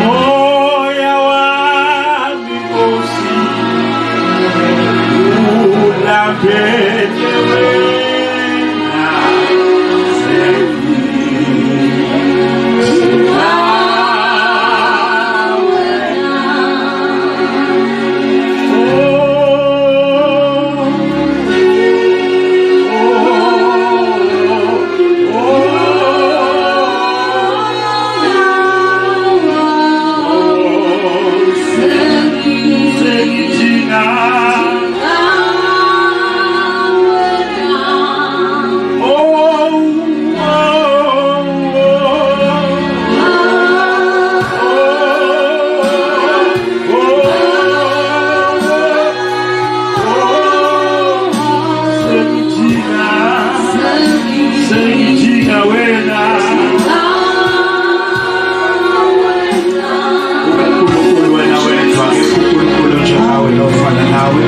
Moya wami Nkosi ulambele wena sengidinga wena. Oh, oh, oh, sengidinga. Oh, oh, oh, oh, sengidinga, sengidinga wena. uNkulunkulu wena wedwa, akekho uNkulunkulu njengawe nofana nawe.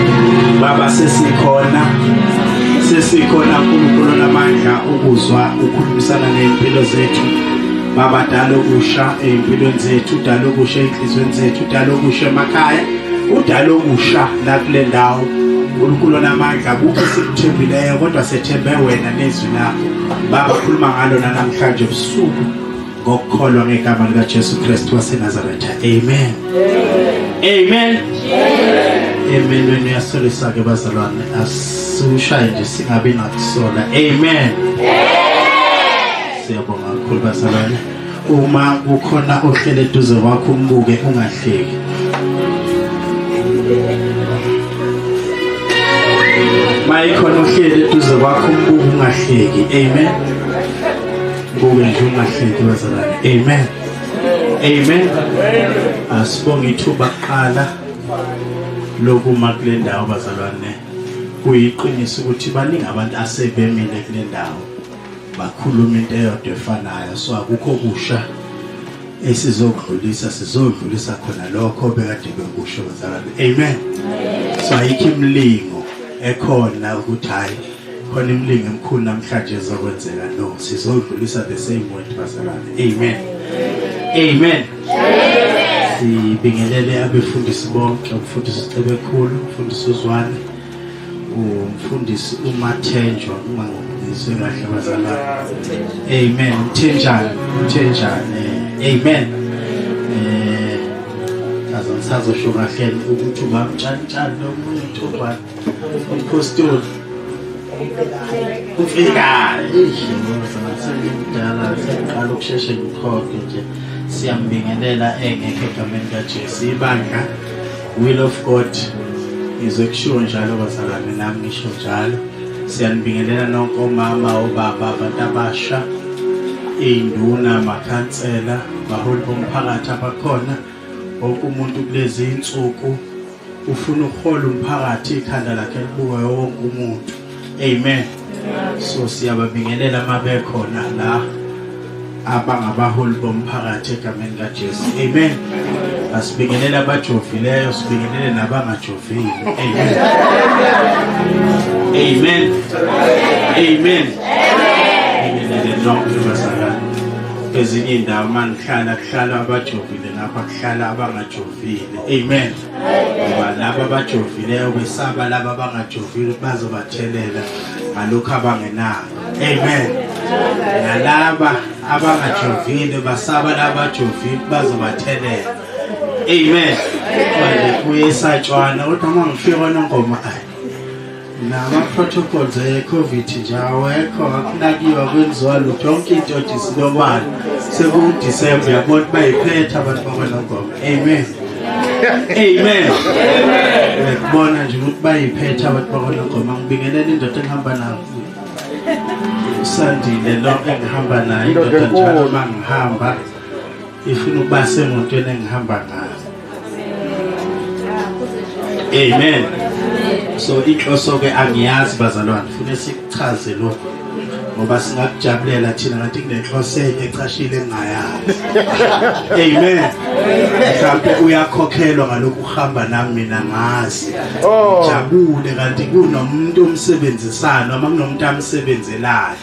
Baba, sesikhona, sesikhona uNkulunkulu namandla ukuzwa ukhulumisana nezimpilo zethu. Baba, dala okusha ezimpilweni zethu, dala okusha ezinhliziyweni zethu, dala okusha emakhaya, udala okusha la kule ndawo. uNkulunkulu namandla, kukho esikuthembileyo kodwa sethembe wena nezwi lakho. Baba, khuluma ngalo namhlanje ebusuku ngokukholwa ngegama likaJesu Kristu waseNazaretha. Amen. Amen. Amen. Wena uyasolisa ke bazalwane, asushaye nje singabi nakusola. Amen. Siyabonga kakhulu bazalwane. Uma kukhona ohlele eduze kwakho umbuke ungahleki. Mayikhona ohlele eduze kwakho umbuke ungahleki. Amen. Mbuke nje ungahleki bazalwane. Amen. Amen. Asibonge ithuba kuqala lokuma kule ndawo bazalwane. Kuyiqiniso ukuthi baningi abantu asebemile kule ndawo bakhuluma into eyodwa efanayo, so akukho kusha esizokudlulisa, sizodlulisa khona lokho bekade bekusho bazalwane. Amen. So ayikho imilingo ekhona ukuthi hayi khona imilingo emikhulu namhlanje ezokwenzeka, no, sizodlulisa the same word bazalwane. Amen. Amen. Sibingelele abefundisi bonke, umfundisi uCebekhulu, umfundisi uZwane, umfundisi uMathenjwa, uma ngizwe kahle bazalwane. Amen. Umthenjana, umthenjane. Amen. Azangisazosho kahle ukuthi ubamtshantshani lo muntu ubani umpostoli ufikayo. Sengimdala, sengiqala ukusheshe ngikhokhe nje. Siyambingelela engekho egameni kaJesu. Ibandla Will of God ngizwe kushiwo njalo bazalwane, nami ngisho njalo. Siyanibingelela nonke omama, obaba, abantu abasha, iy'nduna, amakhansela, baholi bomphakathi abakhona. Wonke umuntu kulezi insuku ufuna ukuhola umphakathi, ikhanda lakhe libuke wonke umuntu. Amen. So siyababingelela uma bekhona la abangabaholi bomphakathi egameni kaJesu. Amen. Asibingelele abajovileyo, sibingelele nabangajovile. Amen. Amen. Amen. Bingelele nonke bazalwane. Ezinye indawo manihlala kuhlala abajovile, ngapha kuhlala abangajovile. Amen. Ngoba laba abajovileyo besaba laba abangajovile bazobathelela ngalokhu abangenako. Amen. Nalaba abangajovile basaba laba abajovile bazobathelela. Amen. Manje kuyesatshwana kodwa uma ngifika kwaNongoma ayi nama-protocols e-COVID nje awekho, akunakiwa, kwenziwa lutho, yonke into nje isinomali. SekuwuDisemba, uyabona bayiphethe abantu bakwaNongoma. Amen. Amen. Uyakubona nje ukuthi bayiphethe abantu bakwaNongoma. Ngibingelela indoda engihamba nayo, uSandile lo engihamba naye, indoda njalo uma ngihamba ifuna ukuba semotweni engihamba ngayo. Amen. So inhloso ke angiyazi bazalwane, fune sikuchaze lokho. Ngoba singakujabulela thina ngathi kunenhloso enye ecashile engingayazi. Amen. Mhlawumbe uyakhokhelwa ngalokhu uhamba nami mina ngazi. Oh. Jabule kanti kunomuntu omsebenzisana noma kunomuntu amsebenzelayo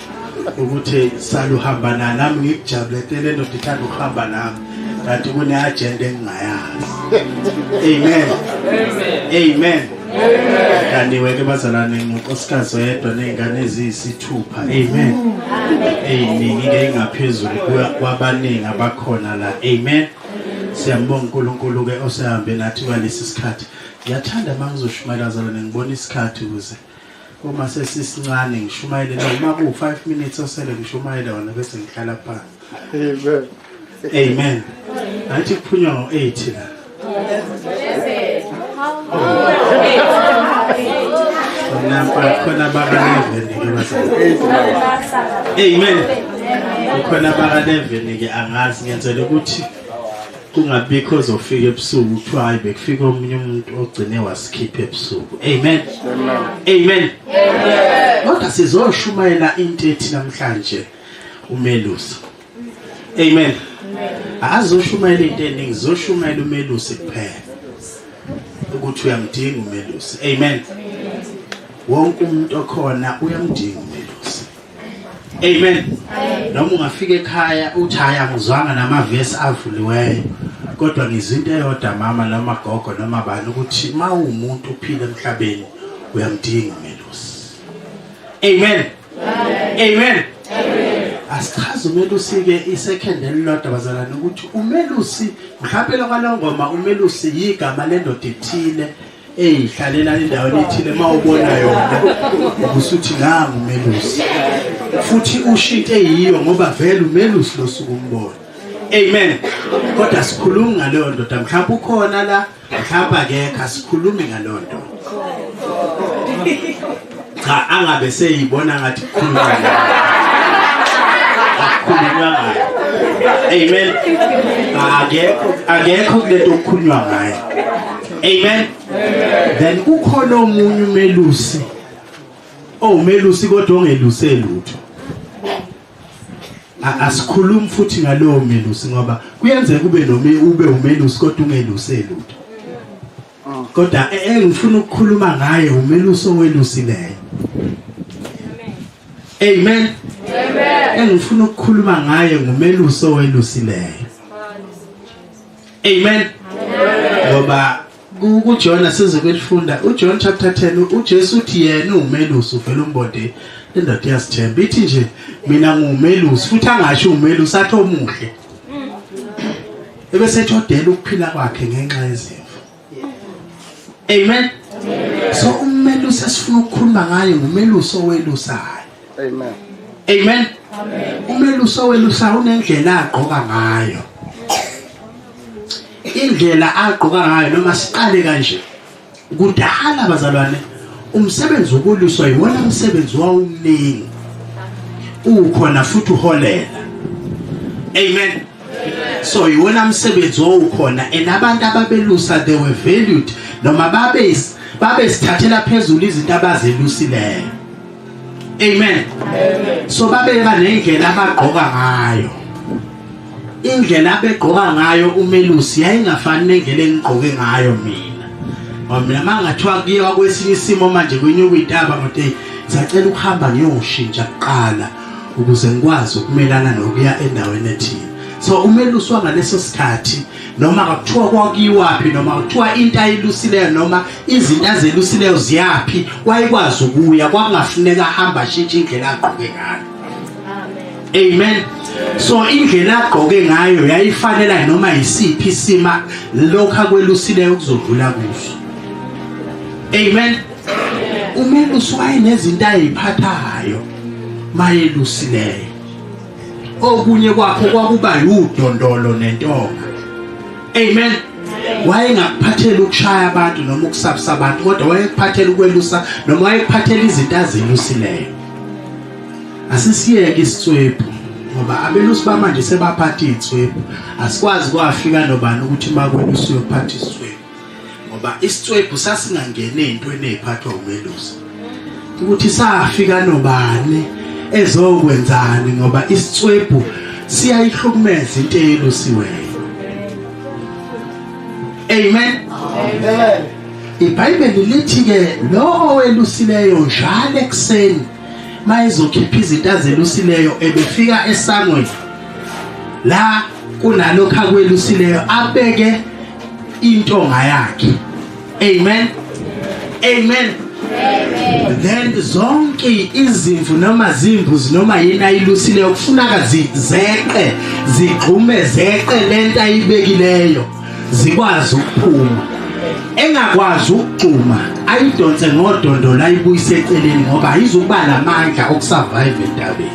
ukuthi saluhamba na nami ngikujabuletele ndoda ithanda ukuhamba nami kanti kune agenda engingayazi. Amen. Amen. Kaniwe ke bazalwane ngonkosikazi oyedwa nezingane eziyisithupha. Amen. Eyiningi ke ingaphezulu kwabaningi abakhona la. Amen. Siyambonga uNkulunkulu ke osehambe nathi kwalesi sikhathi. Ngiyathanda uma ngizoshumayela bazalwane ngibona isikhathi ukuze uma sesisincane ngishumayele noma ku-5 minutes osele ngishumayele wona bese ngihlala phansi. Amen. Amen. Athi kuphunywa ngo-8 la. Nampa khona baka-11 ke bazalwane. Amen. Kukhona baka-11 ke angazi ngenzela ukuthi kungabikho ozofika ebusuku kuthiwa hayi bekufika omunye umuntu ogcine wasikhipha ebusuku. Amen. Amen. Kodwa sizoshumayela into ethi namhlanje umelusi. Amen. Azoshumayela into eningi, zoshumayela umelusi kuphela. Ukuthi uyamdinga umelusi. Amen. Wonke umuntu okhona uyamdinga umelusi. Amen. Noma ungafika ekhaya uthi hayi angizwanga namavesi avuliweyo. Kodwa ngizinto eyodwa mama noma gogo noma bani ukuthi mawumuntu uphila emhlabeni uyamdinga umelusi. Amen. Amen. Asichaze umelusi ke isecond elilodwa bazalwane ukuthi umelusi mhlawumbe lokwalongoma umelusi yigama lendoda ethile eyihlalela endaweni ethile mawubona yona ubusuthi nangu umelusi futhi ushintshe yiyo ngoba vele umelusi losuku umbona. Amen. Kodwa sikhuluma ngaleyo ndoda mhlawumbe ukhona la mhlawumbe akekho asikhulumi ngaleyo ndoda. Cha angabe seyibona ngathi kukhulunywa ngaye. Akukhulunywa ngaye. Amen. Akekho akekho kulento okukhulunywa ngayo. Amen. Then kukhona omunye umelusi. Owumelusi kodwa ongeluse lutho. Asikhulumi futhi ngalowo melusi ngoba kuyenzeka ube noma ube umelusi kodwa ungeluse lutho. Kodwa engifuna ukukhuluma ngaye umelusi owelusileyo. Amen. Amen. Engifuna ukukhuluma ngaye ngumelusi owelusileyo. Amen. Ngoba kuJohn size kwelifunda uJohn chapter 10 uJesu uthi yena umelusi uvela umbonde lendoda iyasithemba ithi nje mina ngumelusi futhi angasho umelusi athi omuhle. Ebese ethodela ukuphila kwakhe ngenxa yezimvu. Amen. So umelusi esifuna ukukhuluma ngaye ngumelusi owelusayo. Amen. Amen. Umelusi owelusayo unendlela agqoka ngayo. Indlela agqoka ngayo noma siqale kanje. Kudala bazalwane umsebenzi wokuluswa yiwona msebenzi wawumningi. Ukhona futhi uholela. Amen. So iwona msebenzi owukhona and abantu ababelusa they were valued noma babe babesithathela phezulu izinto abazelusileyo. Amen. So babeba nendlela abagqoka ngayo. Indlela abegqoka ngayo umelusi yayingafani nendlela engigqoke ngayo mina. Ngoba mina mangathiwa kuyiwa kwesinye isimo manje kwenyuka intaba ngothi ngisacela ukuhamba ngiyoshintsha kuqala ukuze ngikwazi ukumelana nokuya endaweni ethile. So umelusi wangaleso sikhathi noma kakuthiwa kwakuyiwaphi noma kuthiwa into ayilusileyo noma izinto azelusileyo ziyaphi wayekwazi ukuya kwakungafuneka ahamba ashintshe indlela agqoke ngayo. Amen. So indlela agqoke ngayo yayifanela noma yisiphi isima lokho akwelusileyo kuzodlula kuso. Amen. Umelusi wayenezinto ayiphathayo mayelusileyo. Okunye kwakho kwakuba yudondolo nentonga. Amen. Wayengakuphathela ukushaya abantu noma ukusabisa abantu kodwa wayekuphathela ukwelusa noma wayekuphathela izinto azelusileyo. Asisiyeke isitswebhu ngoba abelusi bamanje sebaphatha iy'tswebhu. Asikwazi kwafika nobani ukuthi makwelusi uyophatha isitswebhu ngoba isitswebhu sasingangeni ey'ntweni ey'phathwa umelusi. Ukuthi safika nobani ezokwenzani ngoba isitswebhu siyayihlukumeza into eyelusiweyo. Amen. Amen. IBhayibheli lithi ke lo owelusileyo njalo ekuseni mayezokhipha izinto azelusileyo ebefika esangweni la kunalokho akwelusileyo abeke intonga yakhe. Amen. Amen. Amen. Then zonke izimvu noma zimbuzi noma yini ayilusileyo kufunaka zeqe zigxume zeqe lento ayibekileyo zikwazi ukuphuma. Engakwazi ukugxuma ayidonse ngodondolo ayibuyise eceleni ngoba ayizukuba namandla okusurvive entabeni.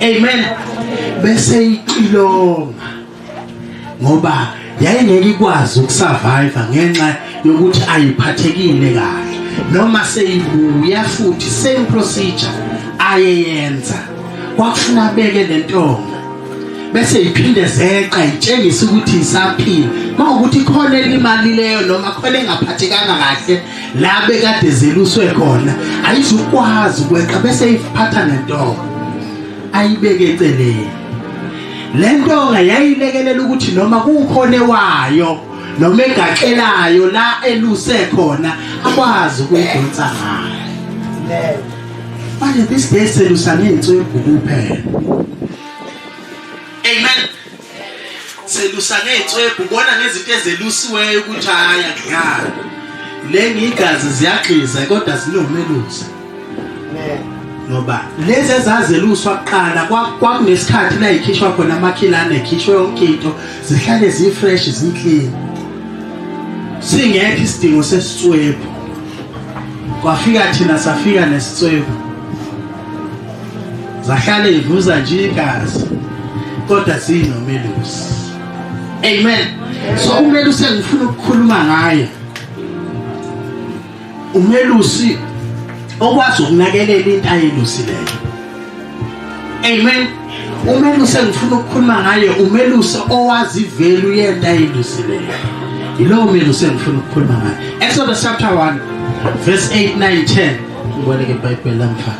Amen. Bese icilonga ngoba yayingeke ikwazi ukusurvive ngenxa yokuthi ayiphathekile kahle noma seyibuya futhi same procedure ayeyenza kwakufuna abeke lentonga bese iphinde zeqa itshengisa ukuthi isaphila mawukuthi khona elimalileyo noma khona engaphathekanga kahle la bekade zeluswe khona ayizukwazi ukweqa bese iphatha nentonga ayibeke eceleni Le ntonga yayilekelela ukuthi noma kukhona ewayo noma egaxelayo la eluse khona akwazi ukuyidonsa ngayo. Manje this day selusa ngey'nswebhu kuphela. Amen. Selusa ngey'nswebhu ubona ngezinto ezelusiweyo ukuthi hhayi akudlali. Le ngigazi ziyagxiza kodwa zinomelusi. Ngoba lezi ezazeluswa kuqala kwakunesikhathi la ikhishwa khona amakhilane ekhishwe yonke into zihlale zifresh ziclean singekho isidingo sesitswebhu kwafika thina safika nesitswebhu zahlale ivuza nje igazi kodwa zinomelusi amen so umelusi engifuna ukukhuluma ngaye umelusi okwazi ukunakelela into ayelusileyo amen umelusi engifuna ukukhuluma ngaye umelusi owazi ivalue yento ayelusileyo yilowo melusi engifuna ukukhuluma ngaye Exodus chapter 1 verse 8 9 10 ngiboleke iBhayibheli lamfana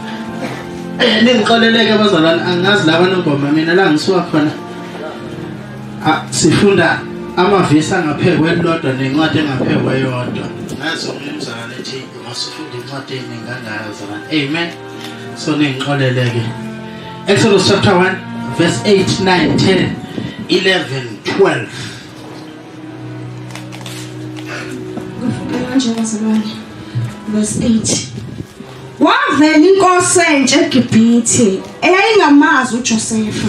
eh ningixoleleke bazalwane angazi laba nongoma mina la ngisuka khona Ah, sifunda amavesi angaphekwe elilodwa nencwadi engaphekwe yodwa. Ngazi omunye umzalwane ethi masifunda incwadi eningi kangaka zalwane. Amen. So ningixolele-ke. Exodus chapter 1 verse 8, 9, 10, 11, 12. Kufunda kanje bazalwane. Verse 8. Wavela inkosi entsha eGibhithe eyayingamazi uJosefa.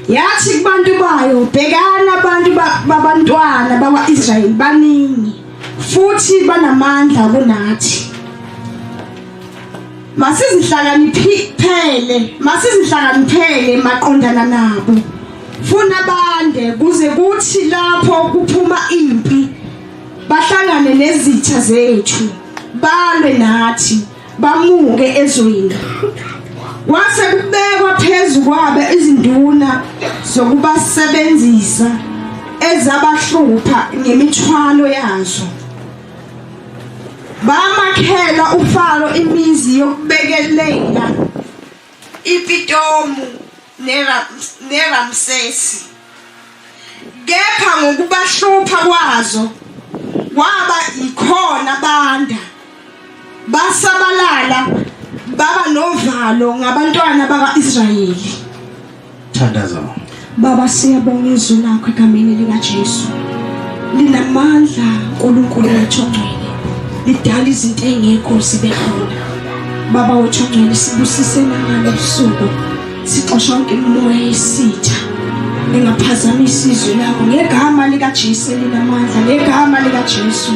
Yathi kubantu bayo, bhekani abantu babantwana bakwa-Israyeli baningi futhi banamandla kunathi. Masizihlakaniphele, masizihlakaniphele maqondana nabo. Funa bande kuze kuthi lapho kuphuma impi bahlangane nezitha zethu balwe nathi bamuke ezweni kwase kubekwa phezu kwabo izinduna zokubasebenzisa ezabahlupha ngemithwalo yazo bamakhela uFaro imizi yokubekelela iPitomu neRamsesi kepha ngokubahlupha kwazo kwaba yikhona banda basabalala baba novalo ngabantwana baka-Israyeli. Thandaza. Baba siyabonga izwi lakho egameni likaJesu. Linamandla uNkulunkulu wethu ongcwele. Lidala izinto engekho zibe khona. Baba wethu ongcwele sibusise nangalobusuku. Sixosha yonke imimoya yesitha engaphazamisa izwi lakho ngegama likaJesu elinamandla ngegama likaJesu.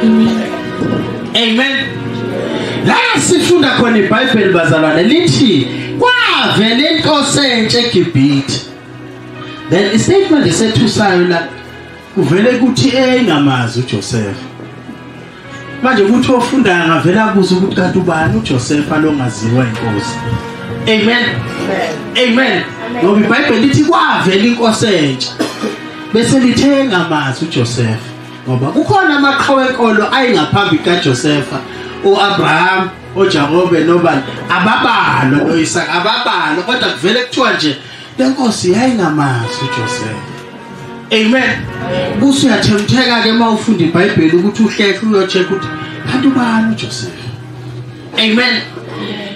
Amen. Amen. La sifunda khona iBhayibheli bazalwane lithi kwavela inkosi entsha eGibhithe. Then istatement esethusayo la kuvele kuthi engamazi uJoseph. Manje ukuthi ofundayo angavela abuze ukuthi kanti ubani uJosefa longaziwa inkosi. Amen. Amen. Ngoba iBhayibheli lithi kwavela inkosi entsha. Bese lithenga amazi uJosefa. Ngoba kukhona amaqhawe enkolo ayengaphambi kaJosefa. uAbraham, oJakobe nobani ababalwa, noIsaka ababalwa, kodwa kuvele kuthiwa nje lenkosi yayingamazi uJoseph. Amen. Buse uyathemtheka ke uma ufunda iBhayibheli ukuthi uhlehle uyocheck ukuthi kanti ubani uJoseph. Amen.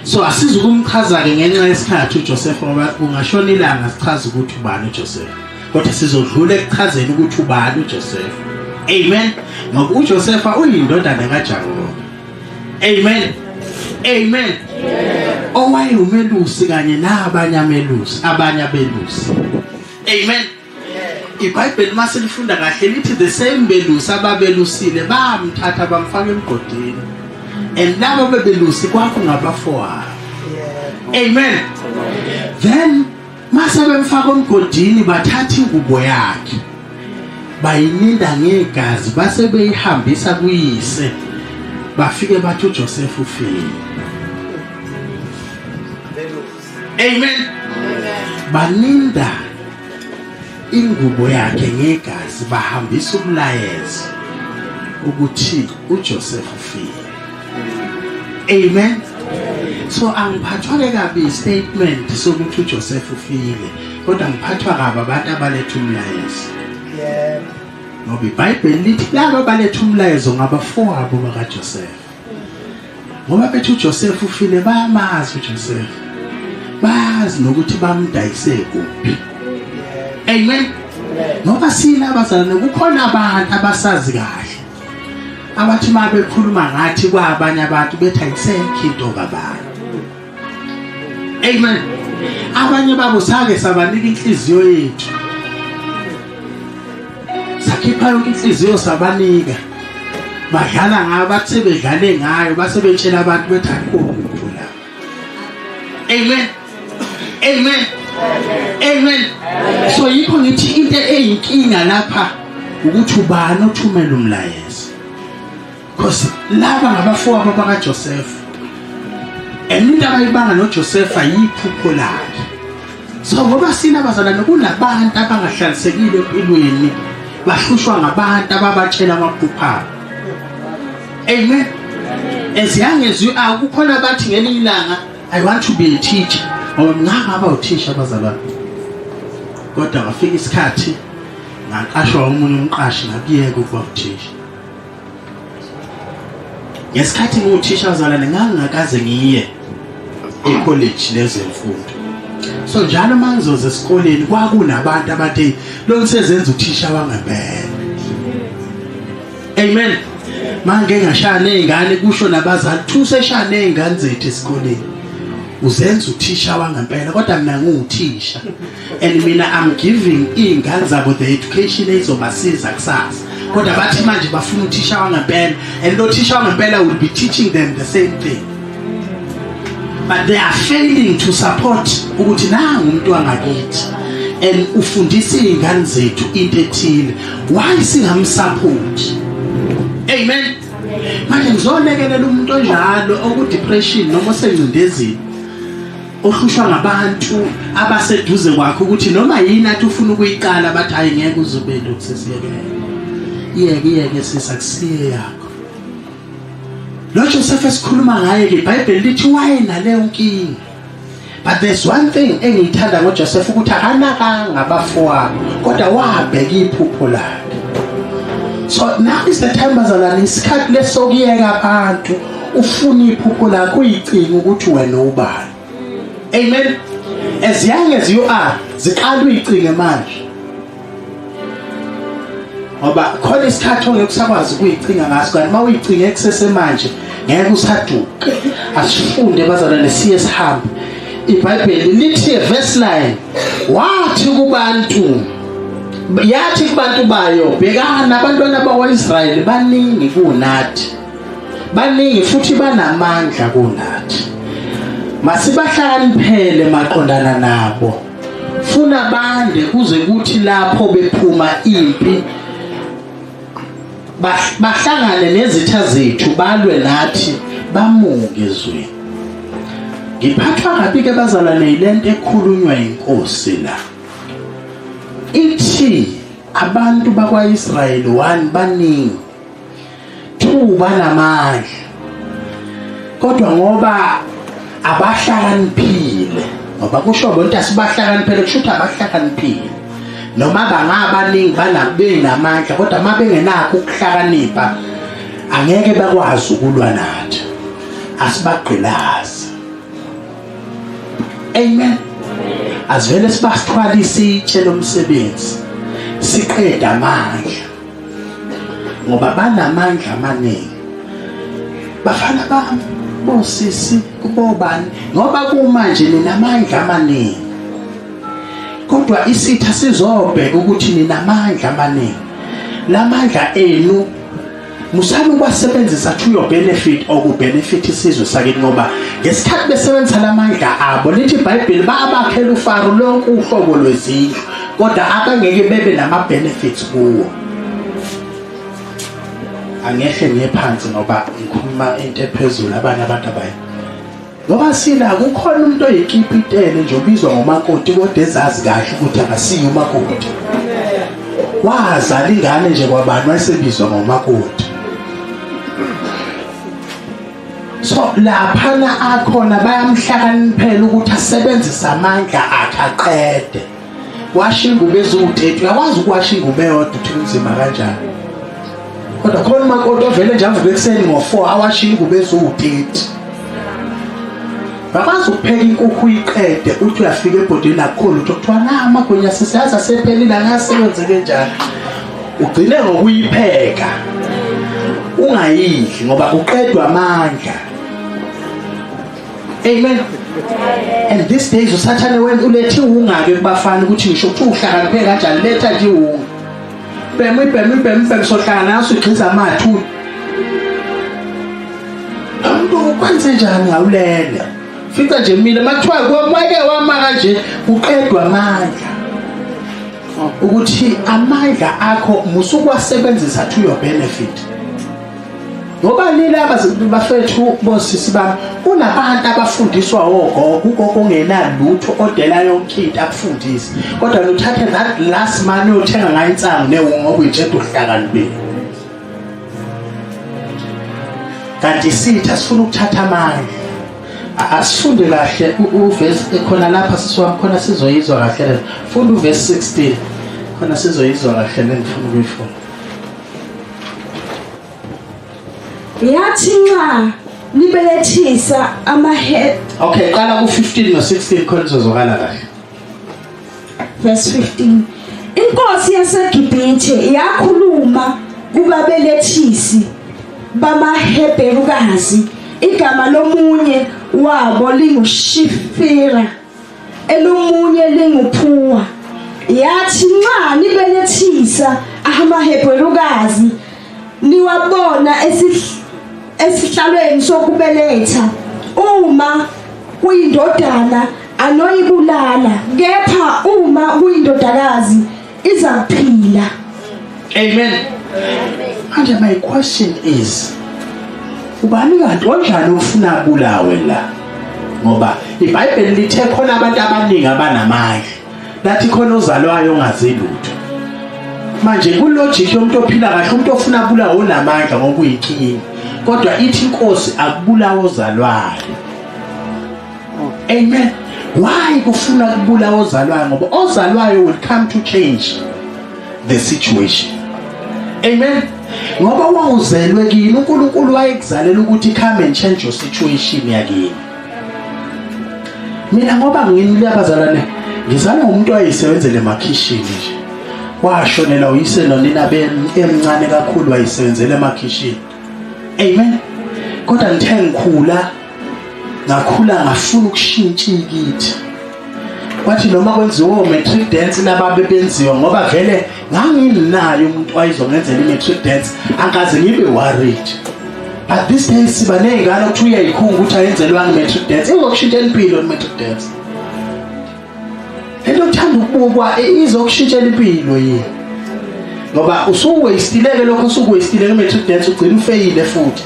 So asiza ukumchaza ke ngenxa yesikhathi uJoseph, ngoba kungashona ilanga sichaza ukuthi ubani uJoseph. Kodwa sizodlula ekuchazeni ukuthi ubani uJoseph. Amen. Ngoba uJoseph uyindodana kaJakobe. Amen. Amen. Owayewumelusi kanye nabanye amelusi, abanye abelusi. Amen. IBhayibheli masilifunda kahle lithi the same belusi ababelusile bamthatha bamfaka emgodini. And labo bebelusi kwakho ngabafowabo. Amen. Then mase bemfaka emgodini bathatha ingubo yakhe bayininda ngegazi base beyihambisa kuyise, bafike bathi uJoseph ufile. Amen. Baninda ingubo yakhe ngegazi bahambisa umlayezo ukuthi uJoseph ufile. Amen. So angiphathwa ke kabi statement sokuthi uJoseph ufile, kodwa ngiphathwa kabi abantu abaletha umlayezo. Yebo. Ngoba iBhayibheli lithi laba abaletha umlayezo ngabafowabo bakaJoseph. Ngoba bethi uJoseph ufile, bayamazi uJoseph. Bayazi nokuthi bamdayise kuphi. Amen. Ngoba sina abazalwane kukhona abantu abasazi kahle. Abathi uma bekhuluma ngathi kwabanye abantu bethi ayisekho into kabani. Amen. Abanye babo sake sabanika inhliziyo yethu. Sakhipha yonke inhliziyo sabanika. Badlala ngayo, bathi sebedlale ngayo base betshela abantu bethi akukho lutho la. Amen. Amen. Amen. So yikho ngithi into eyinkinga lapha ukuthi ubani othumela umlayezo. Because laba ngabafowabo bakaJoseph. And into abayibanga noJoseph ayiphupho lakhe. So ngoba sina bazalwane kunabantu abangahlalisekile empilweni, bahlushwa ngabantu ababatshela amaphupho abo. Amen. As young as you are, kukhona abathi ngelinye ilanga I want to be a teacher. Ngoba ngangaba uthisha bazalwane. Kodwa ngafika isikhathi ngaqashwa omunye umqashi ngakuyeka ukuba uthisha. Ngesikhathi ngiwuthisha bazalwane ngangingakaze ngiye ecollege lezemfundo. So njalo uma ngizoza esikoleni kwakunabantu abathi lo sezenza uthisha wangempela. Amen. Manje ngashaya nezingane kusho nabazali thuse eshaya nezingane zethu esikoleni. Uzenza uthisha wangempela kodwa mina ngiwuthisha. And mina I'm giving izingane zabo the education ezobasiza kusasa. Kodwa bathi manje bafuna uthisha wangempela and lo thisha wangempela will be teaching them the same thing. But they are failing to support ukuthi nangu umuntu wangakithi and ufundisa izingane zethu into ethile, why singamsupport? Amen. Manje ngizolekelela umuntu onjalo oku depression noma osengcindezini ohlushwa ngabantu abaseduze kwakhe ukuthi noma yini athi ufuna ukuyiqala bathi hayi ngeke uzube lokhu sesiyekele, iyeke iyeke sisa kusiye yakho. Lo Joseph esikhuluma ngaye ke iBhayibheli lithi wayenaleyo nkinga. But there's one thing engiyithanda ngoJoseph ukuthi akanakanga abafowabo kodwa wabheka iphupho lakhe. So now is the time bazalwane, isikhathi lesokuyeka abantu ufuna iphupho lakho uyicinga ukuthi wena ubani. Amen. As young as you are, ziqala uyicinge manje. Ngoba khona isikhathi ongeke usakwazi ukuyicinga ngaso, kanti uma uyicinge kusesemanje ngeke usaduka. Asifunde bazalwane siye sihambe. IBhayibheli lithi verse 9 wathi kubantu, yathi kubantu bayo, bhekana abantwana bakwaIsrayeli baningi kunathi, baningi futhi banamandla kunathi, masibahlakaniphele maqondana nabo, funa bande kuze kuthi lapho bephuma impi bahlangane nezitha zethu balwe nathi bamuke ezweni. Ngiphathwa kabi ke bazalwane yilento ekhulunywa inkosi la. Ithi abantu bakwaIsrayeli 1 baningi, 2 banamandla. Kodwa ngoba abahlakaniphile, ngoba kusho bonke asibahlakaniphele, kusho ukuthi abahlakaniphile noma bangabaningi banabenamandla, kodwa uma bengenakho ukuhlakanipha angeke bakwazi ukulwa nathi. Asibagqilazi. Amen. Asivele sibasithwalise itshe lomsebenzi, siqeda amandla, ngoba banamandla amaningi. Bafana bami, bosisi, kubobani, ngoba kumanje ninamandla amaningi, kodwa isitha sizobheka ukuthi ninamandla amaningi. Lamandla enu musani ukwasebenzisa to your benefit or kubenefit isizwe sakini, ngoba ngesikhathi besebenzisa lamandla abo, lithi iBhayibheli babakhela uFaro lonke uhlobo lwezindlu, kodwa abangeke bebe nama benefits kuwo. Angehle ngiye phansi ngoba ngikhuluma into ephezulu abanye abantu abayi ngoba sila kukhona umuntu oyikipitele nje obizwa ngomakoti, kodwa ezazi kahle ukuthi akasiye umakoti. Wazala ingane nje kwabani, wayesebizwa ngomakoti. So laphana akhona bayamhlakaniphela ukuthi asebenzise amandla akhe aqede. Washa ingubo eziwu-30, uyakwazi ukuwasha ingubo eyodwa uthi kunzima kanjani, kodwa khona umakoti ovele nje avuke ekuseni ngo-4 awashe ingubo eziwu-30. Bakwazi ukupheka inkukhu uyiqede, uthi uyafika ebhodweni akukho lutho, kuthiwa na amagwinya sisiyazi asephelile, angasebenze kanjani. Ugcine ngokuyipheka ungayidli ngoba uqedwa amandla. Amen. And these days usathane wena ulethe iwunga-ke kubafana, ukuthi ngisho kuthiwa uhlakaniphe kanjani, letha nje iwunga, bhema ibhema ibhema ibhema, sohlangana naso igxiza amathu. Umuntu ukwenze njani ngawulele fica nje mina makuthiwa kwamake wama kanje, kuqedwa amandla, ukuthi amandla akho musukwasebenzisa to your benefit. Ngoba nilaba bafethu, bosisi bami, kunabantu abafundiswa ogogo, ugogo ongenalutho odela yonke into akufundise, kodwa nuthathe that last money uyothenga ngayo insangu newunga ngoba uyitshela uhlakaniphile, kanti isitha sifuna ukuthatha amandla. Asifunde kahle uvesi khona lapha, sisi wami, khona sizoyizwa kahle le. Funda uvesi 16 khona sizoyizwa kahle le ngifuna ukuyifunda. Yathi nxa nibelethisa amahe Okay, qala ku-15 no-16 khona izozwakala kahle. Verse 15. Inkosi yaseGibhithe yakhuluma kubabelethisi bamaHebherukazi, igama lomunye wabo linguShifira, elomunye linguPhuwa. Yathi, nxa nibelethisa amaHebherukazi niwabona esihlalweni sokubeletha, uma kuyindodana anoyibulala, kepha uma kuyindodakazi izakuphila. Amen. Manje my question is, ubani kanti onjani ofuna abulawe la? Ngoba iBhayibheli lithe khona abantu abaningi abanamandla, lathi khona ozalwayo ongazi lutho. Manje kulogic yomuntu ophila kahle, umuntu ofuna abulawe onamandla ngoba uyinkinga, kodwa ithi inkosi akubulawe ozalwayo. Amen. Why kufuna kubulawa ozalwayo? Ngoba ozalwayo will come to change the situation. Amen. Ngoba wawuzelwe kini, uNkulunkulu wayekuzalela ukuthi come and change your situation yakini. Mina ngoba ngini abazalwane, ngizalwa umuntu wayesebenzele emakhishini nje. Washonela uyise nonina emncane kakhulu, wayesebenzele emakhishini. Amen. Kodwa ngithe ngikhula, ngakhula ngafuna ukushintsha ikithi. Kwathi noma kwenziwa o-matric dance lababe benziwa, ngoba vele nganginayo umuntu wayezongenzela i-matric dance, angikaze ngibe worried. But this days siba ney'ngane okuthi uyayikhunga ukuthi ayenzelwanga i-matric dance, izokushintshela impilo i-matric dance. Into othanda ukubukwa izokushintshela impilo yini? Ngoba usuwastileke lokho, usukuwastile nge-matric dance, ugcina ufeyile futhi.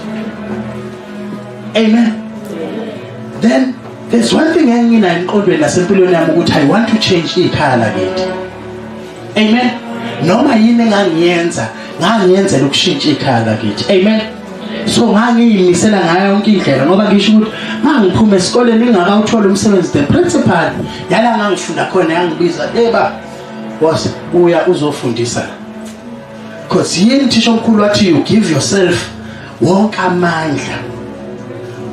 Amen. Then there's one thing enginayo emqondweni nasempilweni yami, ukuthi I want to change ikhaya lakithi. Amen. Noma yini engangiyenza, ngangiyenzela ukushintsha ikhaya lakithi. Amen. So ngangiyimisela ngayo yonke indlela ngoba ngisho ukuthi mangiphuma esikoleni ngingakawuthola umsebenzi, the principal yala ngangifunda khona yangibiza, eba was buya uzofundisa, because yini thisha omkhulu wathi you give yourself wonke amandla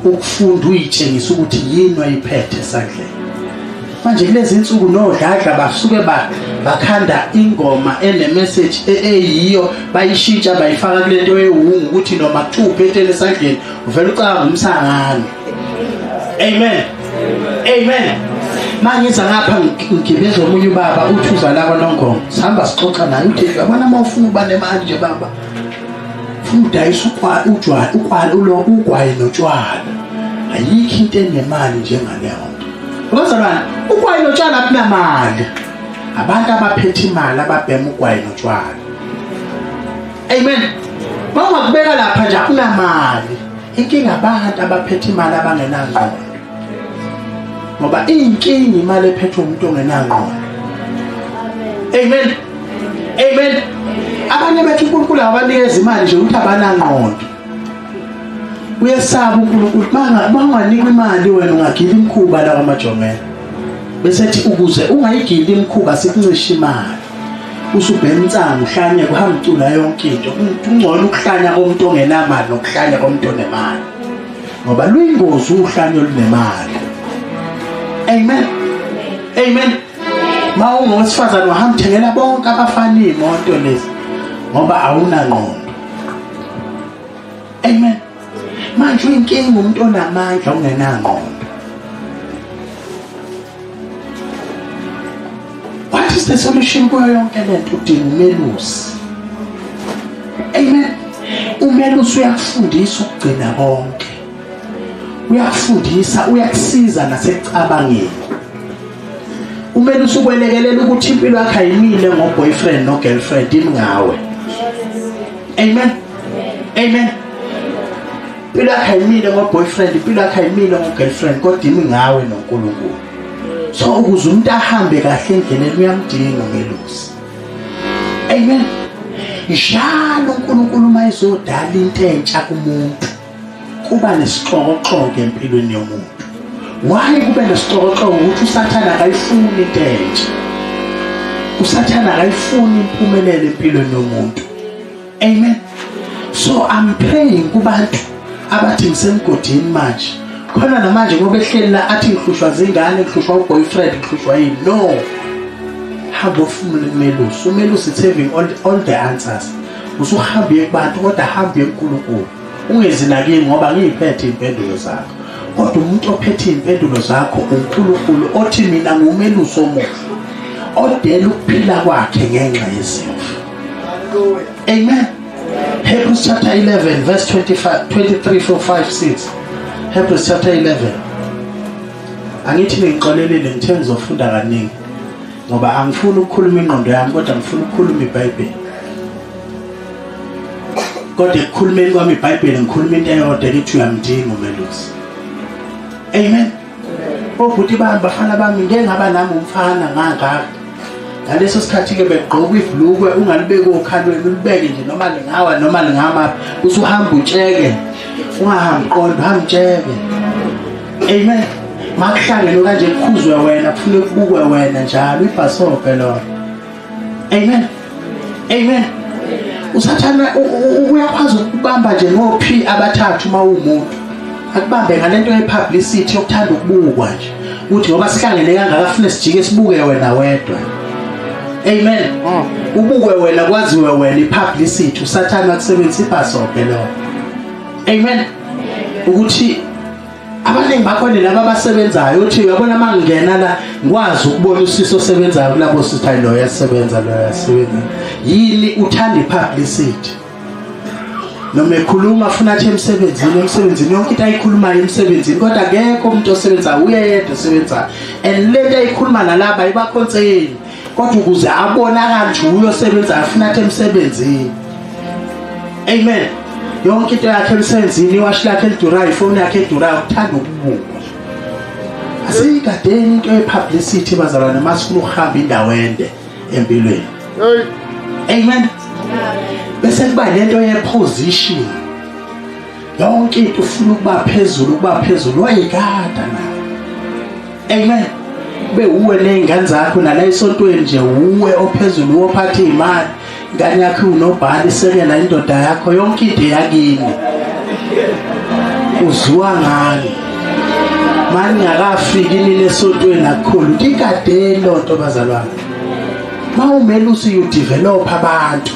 ukufunda, uyitshengisa ukuthi yini oyiphethe esandleni. Manje kulezi insuku nodladla basuke bakhanda ingoma ene-message eyiyo, bayishintsha bayifaka kule nto yewungu, ukuthi noma kuthiwa uphethe esandleni uvele ucabanga umsangano. Amen, amen. Mangiza ngapha ngigibeza omunye ubaba, uthi uzala kwaNongoma, sihamba sixoxa naye, uthi yabona uma ufuna uba nemali nje baba, ufuna udayisa ujwala, ukwala ulo ugwayi notshwala, ayikho into enemali njengaleyo nto. Bazalwane, ugwayi notshwala akunamali. Abantu abaphethe imali ababhema ugwayi notshwala. Amen. Bangakubeka lapha nje akunamali. Inkinga abantu abaphethe imali abangenangqondo, ngoba iyinkinga imali ephethwe umuntu ongenangqondo. Amen, amen. Abanye bethu uNkulunkulu abanikeza imali nje ukuthi abanangqondo. Uyesaba uNkulunkulu, banganikwa imali wena ungagila imikhuba la kwamajomela, bese ethi ukuze ungayigili imikhuba sikuncisha imali, usubhema insangu, uhlanye, kuhamba ucula yonke into. Kungcono ukuhlanya komuntu ongenamali nokuhlanya komuntu onemali, ngoba luyingozi uhlanya olunemali. Amen, amen. Ma ungowesifazane wahamba uthengela bonke abafana iy'moto lezi ngoba awunangqondo. Amen. Manje uyinkinga umuntu onamandla ongenangqondo. What is the solution kuyo yonke lento? Udinga umelusi. Amen. Umelusi uyakufundisa ukugcina konke, uyakufundisa, uyakusiza nasekucabangeni. Umelusi ukwelekelela ukuthi impilo yakho ayimile ngo-boyfriend no-girlfriend, imi ngawe. Amen, amen. Impilo yakho ayimile ngo-boyfriend, impilo yakho ayimile ngo-girlfriend, kodwa imi ngawe noNkulunkulu. So ukuze umuntu ahambe kahle endleleni uyamdinga umelusi. Amen. Njalo uNkulunkulu uma ezodala into entsha kumuntu kuba nesixokoxoko empilweni yomuntu. Why kube nesixokoxoko? Ukuthi uSathane akayifuni into entsha, uSathane akayifuni impumelelo empilweni yomuntu. Amen. So I'm praying kubantu abathi ngisemgodini manje, khona namanje, ngoba ehleli la athi ngihlushwa zingane, ngihlushwa uboyfriend, ngihlushwa yini. No, hamba ufune umelusi. Umelusi is having all the answers. Usuhamba uye kubantu, kodwa hamba uye kuNkulunkulu, ungezi nakimi ngoba ngiyiphethe iy'mpendulo zakho, kodwa umuntu ophethe iy'mpendulo zakho uNkulunkulu, othi mina ngumelusi omuhle odela ukuphila kwakhe ngenxa yezimvu. Amen. Hebrews chapter 11 verse 25, 23, 4, 5, 6. Hebrews chapter 11. Angithi ningixolelile, ngithe ngizofunda kaningi ngoba angifuni ukukhuluma ingqondo yami, kodwa ngifuna ukukhuluma iBhayibheli. Kodwa ekukhulumeni kwami iBhayibheli ngikhuluma into eyodwa ethi uyamdinga umelusi. Amen. Obhuti bami, bafana bami, ngeke ngaba nami umfana ngangaka. Ngaleso sikhathi-ke begqoka ibhlukwe, ungalibeki okhalweni, ulibeke nje noma lingawa noma lingama, usuhamba utsheke, ungahambi qondo, hamba utsheke. Amen. Makuhlangene kanje kukhuzwe wena, kufune kubukwe wena njalo, ibhasobhe lona. Amen, amen. Usathana uyakwazi ukubamba nje ngophi abathathu uma uwumuntu, akubambe ngalento ye-publicity yokuthanda ukubukwa nje, ukuthi ngoba sihlangene kangaka fune sijike sibuke wena wedwa. Amen. Ubukwe wena, kwaziwe wena, i-publicity. Usathane wakusebenzisa ibhasobhe lo. Amen. Ukuthi abaningi bakhona laba abasebenzayo, uthi uyabona uma ngingena la ngikwazi ukubona usisi osebenzayo kulabo sithi, hayi, lo yasebenza, lo yasebenza. Yini? Uthanda i-publicity. Noma ekhuluma funa athi emsebenzini, emsebenzini, yonke into ayikhulumayo emsebenzini, kodwa akekho umuntu osebenzayo, uye yedwa osebenzayo, and lento ayikhuluma nalaba ibakhonseni, kodwa ukuze abonakale ukuthi uye osebenzayo funa athi emsebenzini. Amen. Yonke into yakhe emsebenzini, iwashi lakhe elidurayo, ifoni yakhe edurayo, uthanda ukubukwa. Asiyigadeni into ye-publicity bazalwane, masifuna ukuhamba indawo ende empilweni. Amen. Bese kuba lento ye-position. Yonke into ufuna ukuba phezulu, ukuba phezulu wayikada na. Amen. Kube uwe nezingane zakho nala esontweni nje uwe ophezulu wophatha imali. Ingane yakho unobhala isekela indoda yakho yonke into yakini. Uzwa ngani? Mani ngakafiki nini esontweni akukhulu. Ikade lonto bazalwane. Mawumelusi you develop abantu.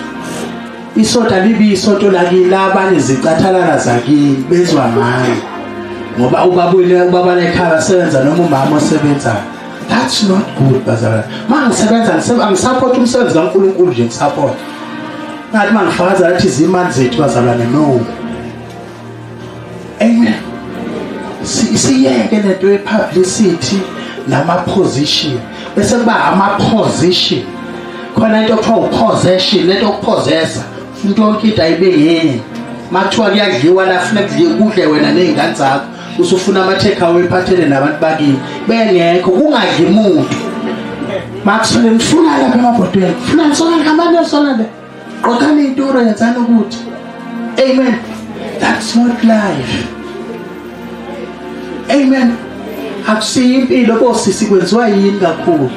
Isonto alibi isonto lakini labanye zicathalala zakini bezwa ngayo. Ngoba ubabuyile ubaba lekhaya sebenza noma umama osebenzayo. That's not good bazalwane. Mangisebenza angisupport umsebenzi kaNkuluNkulu nje ngisupport. Ngathi mangifakaza lathi izimali zethu bazalwane no. Amen. Siyeke lento ye-publicity nama-position bese kuba ama-position khona into okuthiwa u-possession lento yokuphozesa umuntu yonke into ayibe yini makuthiwa kuyadliwa la funa kudliwe kudle wena ney'ngane zakho usufuna ama-take away iphathele nabantu bakini bengekho kungadli muntu makusuke ngifuna lapha emabhodweni funa sona hambani sona le qoqani ituro yenzani ukuthi amen that's not life amen akusiyo impilo bosisi kwenziwa yini kakhulu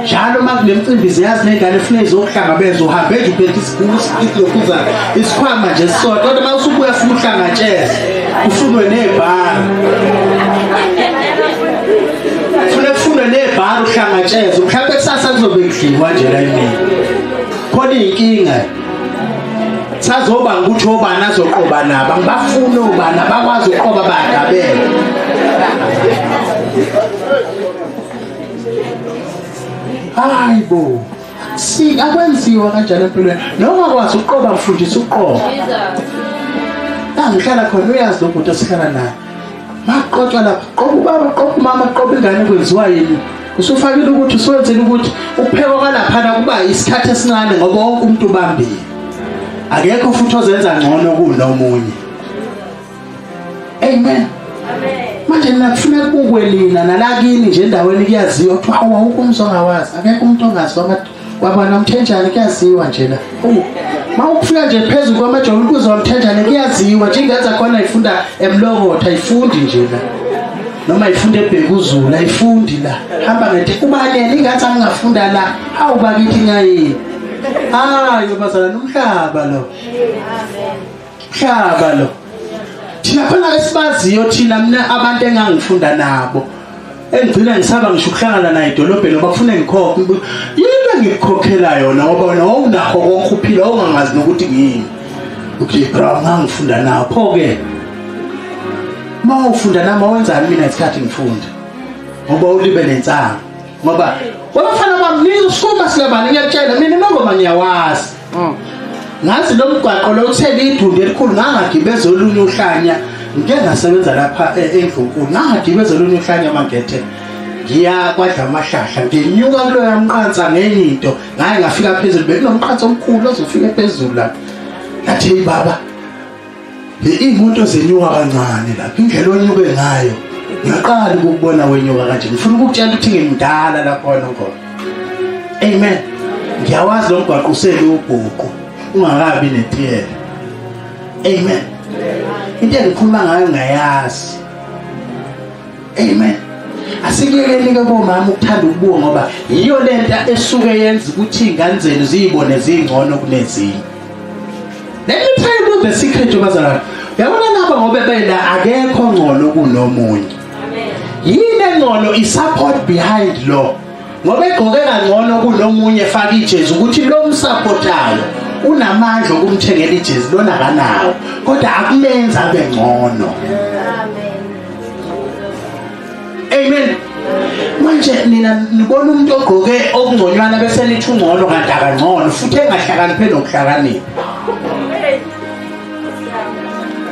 njalo uma kunemicimbi ziyazi ney'ngane funa izokuhlangabeza uhambe nje uphethe isilokhuza isikhwama nje sisodwa kodwa uma usubuya funa uhlangatsheza ufunwe nebhara funa kufunwe nebhara uhlangatshezwe mhlawumbe kusasa kuzobe kudliwa nje la emini khona iy'nkinga sazoba ukuthi obani azoqoba nabo angibafuni obani abakwazi ukuqoba bayagabela hayi bo si akwenziwa kanjalo empilweni noma kwazi ukuqoba mfundisi uqoba la ngihlala khona uyazi lo bhuti esihlala naye maqotshwa lapha qoba ubaba qoba umama qoba ingane kwenziwa yini usufakile ukuthi usuwenzile ukuthi ukuphekwa kwalaphana kuba isikhathi esincane ngoba wonke umuntu ubambile akekho futhi ozenza ngcono kunomunye amen manje nina kufuneka kubukwe nina nalakini nje endaweni kuyaziwa kuthiwa hawu awukho umzi ongawazi akekho umuntu ongazi kwabana mthenjane kuyaziwa nje la uma ukufika nje phezu kwamajoni ukuze wamthenjane kuyaziwa nje ingane zakhona ifunda emlokotha ayifundi nje la noma ifunde ebhekuzulu ayifundi la hamba ngethi ubalele ingathi angingafunda la hawu bakithi ngayini hayi bazalwane umhlaba lo mhlaba lo thina khona esibaziyo thina mina abantu engangifunda nabo engigcina ngisaba ngisho ukuhlangana naye edolobheni ngoba kufuna ngikhokhe yini engikukhokhela yona ngoba wena wawunakho konke uphila wawungangazi nokuthi ngiyini uthi bra ngangifunda nawo pho-ke uma ufunda nami wawenzani mina isikhathi ngifunda ngoba ulibe nensangu ngoba wabafana bami nizosukuma silabani ngiyakutshela mina nongoma ngiyawazi mm. ngazi lo mgwaqo lo uthele idundu elikhulu ngangagibeza olunye uhlanya ngike ngasebenza lapha e, endlunkulu ngangagibeza olunye uhlanya mangethe ngiya kwadla amahlahla nginyuka kuloya mqansa ngenye into ngaye ngafika phezulu bekunomqansa omkhulu ozofika phezulu lapha ngathi hey baba iy'moto zenyuka kancane lapha indlela onyuke ngayo ngiyaqala ukukubona wenyuka kanje ngifuna ukukutshela ukuthi ngimdala lapho wena khona amen ngiyawazi lo mgwaqo uselubhuqu ungakabi netiyela amen into engikhuluma ngayo ngayazi amen asikuyekeni ke bomama ukuthanda ukubuka ngoba yiyo lento esuke yenza ukuthi iy'ngane zenu ziyibone zingcono kunezinye let me tell you the secret bazalwane yabona laba ngoba bela akekho ngcono kunomunye yini engcono i-support behind lo ngoba egqoke kangcono kunomunye faka ijezi ukuthi lo msupportayo unamandla okumthengela ijezi lona akanawo kodwa akumenza abe ngcono amen manje nina nibona umuntu ogqoke okungconywana bese nithi ungcono kanti akangcono futhi engahlakaniphe nokuhlakanipha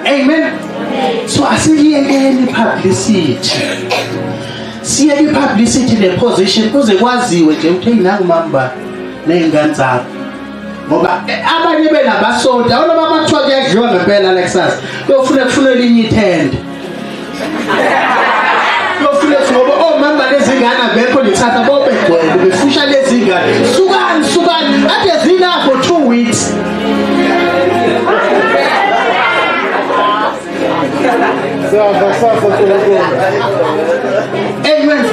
amen so asiyekeni publicity siyeke i-publicity ne-position kuze kwaziwe nje ukuthi hey nangu mamba ney'ngane zakho ngoba eh, abanye benabasonti awona baba kuthiwa kuyadliwa ngempela Lexus kuyofuna kufuna elinye ithende kuyofuna ngoba omama oh, lezingane abekho lithatha bobegcwele befusha lezingane sukani sukani ade zila for 2 weeks Siyadla kusasa Nkulunkulu. Amen.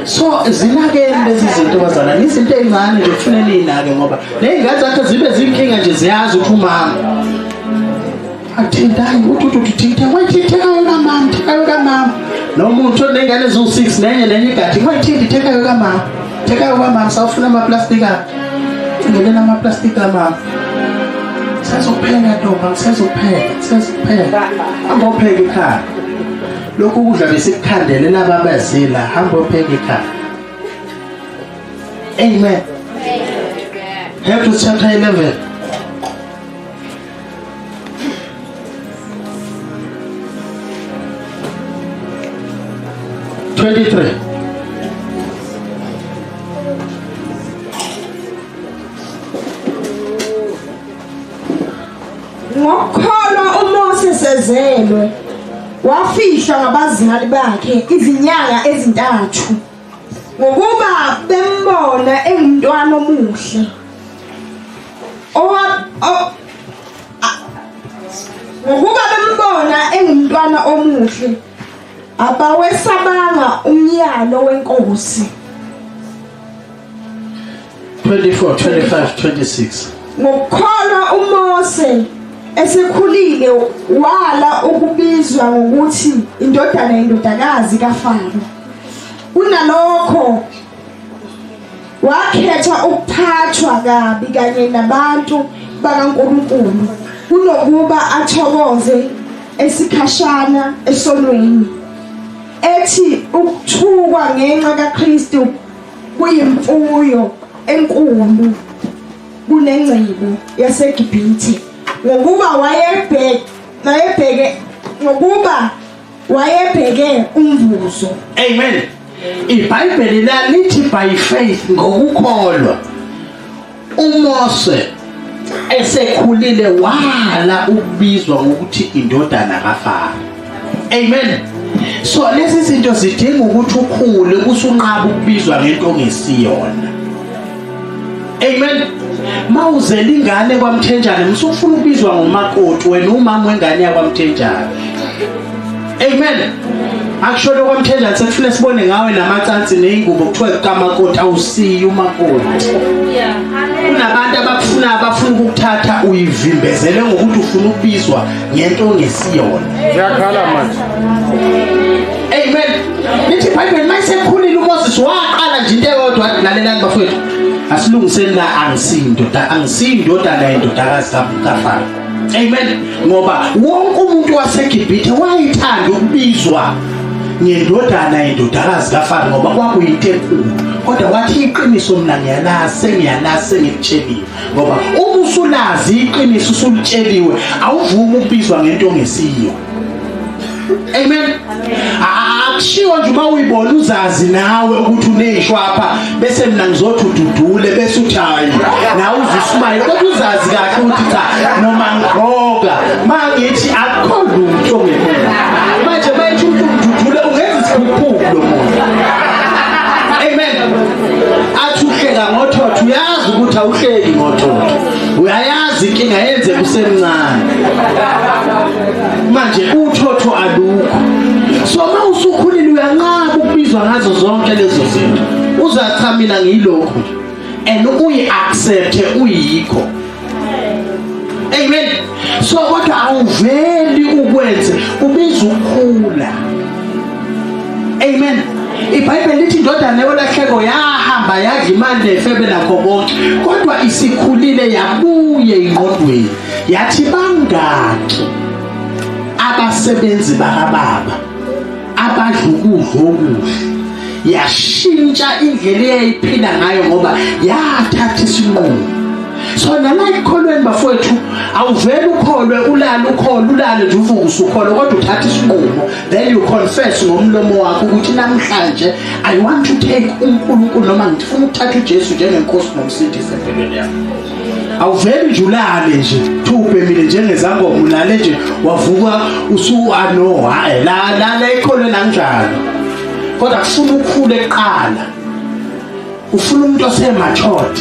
So zinakeni lezi zinto bazalwane, izinto ey'ncane nje kufanele niyinake ngoba ney'ngane zakho zibe zinkinga nje ziyazi ukuthi umama athintani uthi uthi uthi thintha wayithintekayo kamama thekayo kamama noma umuntu oney'ngane eziwu-six nenye nenye igadi wayithinta ithekayo kamama thekayo kamama sawufuna amaplastiki akhe ngenela amaplastiki kamama sezokupheka ntombi ngisezokupheka ngisezokupheka hamba opheka ekhaya lokhu kudla besikukhandele laba abazila hamba opheka ekhaya amen. Hebrews chapter 11. 23. Ngokukholwa uMose sezelwe wafihlwa ngabazali bakhe izinyanga ezintathu ngokuba bembona engumntwana omuhle ngokuba bembona engumntwana omuhle abawesabanga umyalo wenkosi. 24 25 26. Ngokukholwa uMose esekhulile wala ukubizwa ngokuthi indodana yendodakazi kaFaro. Kunalokho wakhetha ukuphathwa kabi kanye nabantu bakaNkulunkulu kunokuba athokoze esikhashana esonweni, ethi ukuthukwa ngenxa kaKristu kuyimfuyo enkulu kunengcebo yaseGibhithe, ngokuba wayebheke wayebheke ngokuba wayebheke umvuzo. Amen. IBhayibheli lalithi by faith, ngokukholwa uMose esekhulile wala ukubizwa ngokuthi indodana kaFaro. Amen. So lezi zinto zidinga ukuthi ukhule usunqaba ukubizwa ngento ongesiyona. Amen. Mawuzela ingane kwaMthenjane musufuna ukubizwa ngomakoti wena umama wengane yakwaMthenjane. Amen. Akusho lokho kwaMthenjane sekufuna sibone ngawe namacansi nezingubo kuthiwa kukamakoti awusiyi umakoti. Kunabantu abakufuna abafuna ukukuthatha uyivimbezele ngokuthi ufuna ukubizwa ngento ongesiyona. Ziyakhala manje. Amen. Lithi iBhayibheli mayisekhulile uMoses waqala nje into eyodwa wathi lalelani bafowethu. Asilungiseni la angisindoda angisindodana yendodakazi kaFaro. Amen. Ngoba wonke umuntu waseGibhithe wayethanda ukubizwa ngendodana yendodakazi kaFaro ngoba kwakuyinto enkulu. Kodwa wathi iqiniso mina ngiyalazi sengiyalazi sengilitsheliwe. Ngoba uma usulazi iqiniso usulitsheliwe awuvumi ukubizwa ngento ongesiyo. Amen. Akushiwo nje uma uyibona uzazi nawe ukuthi uneshwapha bese mina ngizothi ududule bese uthi hayi nawe uzusmayile kodwa uzazi kahle ukuthi cha noma ngigqoka mangithi akukho lutho ngemuva. Manje mayithi umuntu ududule ungenza isiphukuphuku lo muntu. Amen. Athi uhleka ngothotho uyazi ukuthi awuhleki ngothotho. Uyayazi inkinga yenze kusemncane. Manje uthotho alukho. So uma usukhulile uyanqaba ukubizwa ngazo zonke lezo zinto. Uzacha mina ngiyilokhu nje. And uyi accept uyikho. Amen. So kodwa awuveli ukwenze ubiza ukukhula. Amen. IBhayibheli lithi indodana yolahleko yahamba yadla imali nefebe nakho konke kodwa isikhulile yabuye ingqondweni yathi bangaki abasebenzi bakababa abadla ukudla okuhle yashintsha indlela eyayiphila ngayo ngoba yathatha isinqumo. So nala ekukholweni bafowethu awuvele ukholwe ulale ukholwe ulale nje uvuke usukholwe kodwa uthatha isinqumo then you confess ngomlomo wakho ukuthi namhlanje I want to take uNkulunkulu noma ngifuna ukuthatha uJesu njengenkosi nomsindisi empilweni yami. Awuveli nje ulale nje thubhemile njengezangoma ulale nje wavuka usu ano hayi la la la ikholwe nanjalo kodwa kufuna ukhule kuqala ufuna umuntu osematured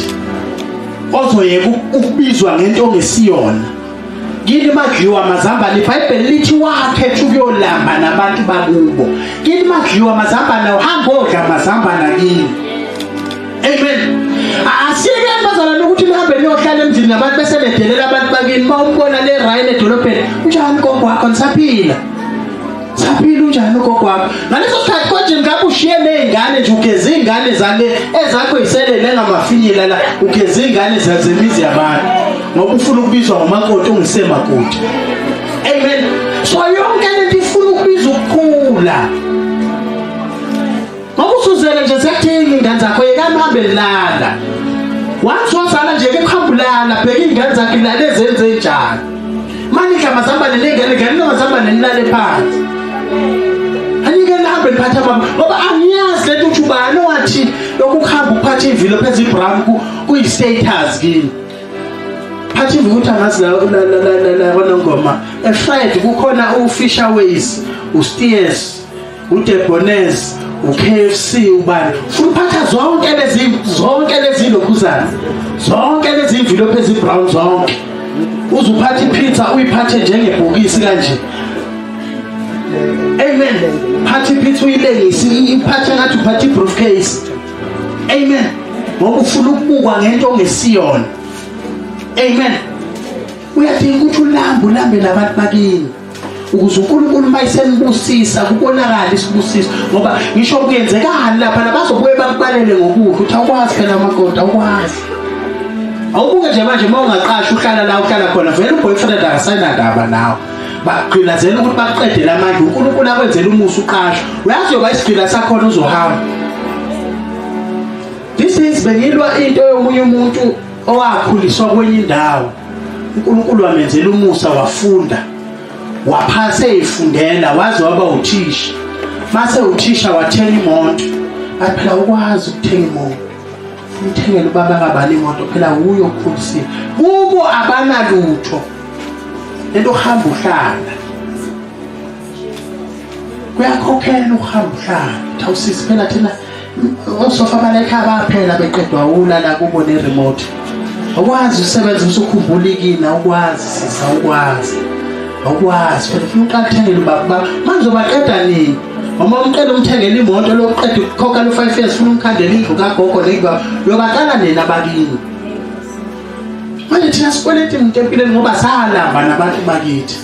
ozoyeka ukubizwa ngento ongesiyona. Kini madliwa amazambane, iBhayibheli lithi wakhetha ukuyolamba nabantu bakubo. Kini madliwa amazambane, uhamba odla amazambane kini. Amen. Asiyekeni bazalwane ukuthi nihambe niyohlala emzini nabantu bese bedelela abantu bakini. Uma umbona le Ryan edolobheni, unjani gogo wakho, nisaphila? Saphila, unjani ugogo wakho? Ngaleso sikhathi konje ngabe ushiye nezingane nje, ugeza izingane zale ezakho iselele ngamafinyila la, ugeza izingane zemizi yabantu ngoba ufuna ukubizwa ngomakoti ungisemakoti. Amen. So yonke lento ifuna ukubiza ukukhula. Ngoba usuzele nje siyakuthenga ingane zakho, yekani uhambe lala. Once wazala nje ke kuhambulala, bheka ingane zakho ilale zenze njani. Manje idla amazambane nengane, ngane namazambane nilale phansi. Anike nihambe niphathe mama ngoba angiyazi lento ukuthi ubani owathi lokhu kuhamba uphathe ivilo phezu ibrown kuyi-status kini. Phatha ivilo ukuthi angazi la la la la la kwanongoma. EFred kukhona uFisherways, uSteers, uDebonez, uKFC, ubani ufuna uphatha zonke lezi, zonke lezi lokhuzana, zonke lezi imvilophi ezibrown zonke, uze uphathe ipizza uyiphathe njengebhokisi kanje. Amen. Phatha ipizza uyilengise, iphathe ngathi uphathe ibriefcase. Amen. Ngoba ufuna ukubukwa ngento ongesiyona. Amen. Uyadinga ukuthi ulambe, ulambe nabantu bakini, ukuze uNkulunkulu uma esenibusisa kubonakala isibusiso. Ngoba ngisho kuyenzekani lapha, labazobuye bakubalele ngokuhle ukuthi awukwazi phela makoti, awukwazi. Awubuke nje manje, uma ungaqasha uhlala la uhlala khona, vele uboyfriend akasayinandaba nawe, bagqilazela ukuthi baqedele amandla. uNkulunkulu akwenzela umusa, uqashwa, uyazi yoba isigqila sakhona, uzohamba. This is bengilwa into yomunye umuntu owakhuliswa kwenye indawo, uNkulunkulu wamenzela umusa, wafunda, waphasa, eyifundela waze waba uthisha. Mase uthisha wathenga imoto, bathi phela ukwazi ukuthenga imoto, umthengele ubaba kabani imoto, phela wuye okukhulisile. Kubo abanalutho, lento uhamba uhlala kuyakhokhela, ukuhamba uhlala thawusisi phela thina osofa balekha baphela beqedwa ulala kubo ne-remote. Awukwazi usebenza usukhumbula ikini, awukwazi sisa, awukwazi, awukwazi phela. Ufuna uqala uthengele ubaba, manje uzobaqeda nini? Uma umqeda umthengele imoto, lokuqeda ukukhokha lo 5 years, ufuna umkhandela indlu kagogo neyibaba, uyobaqala nini abakini? Manje thina sikweleti umuntu empilweni ngoba salamba nabantu bakithi.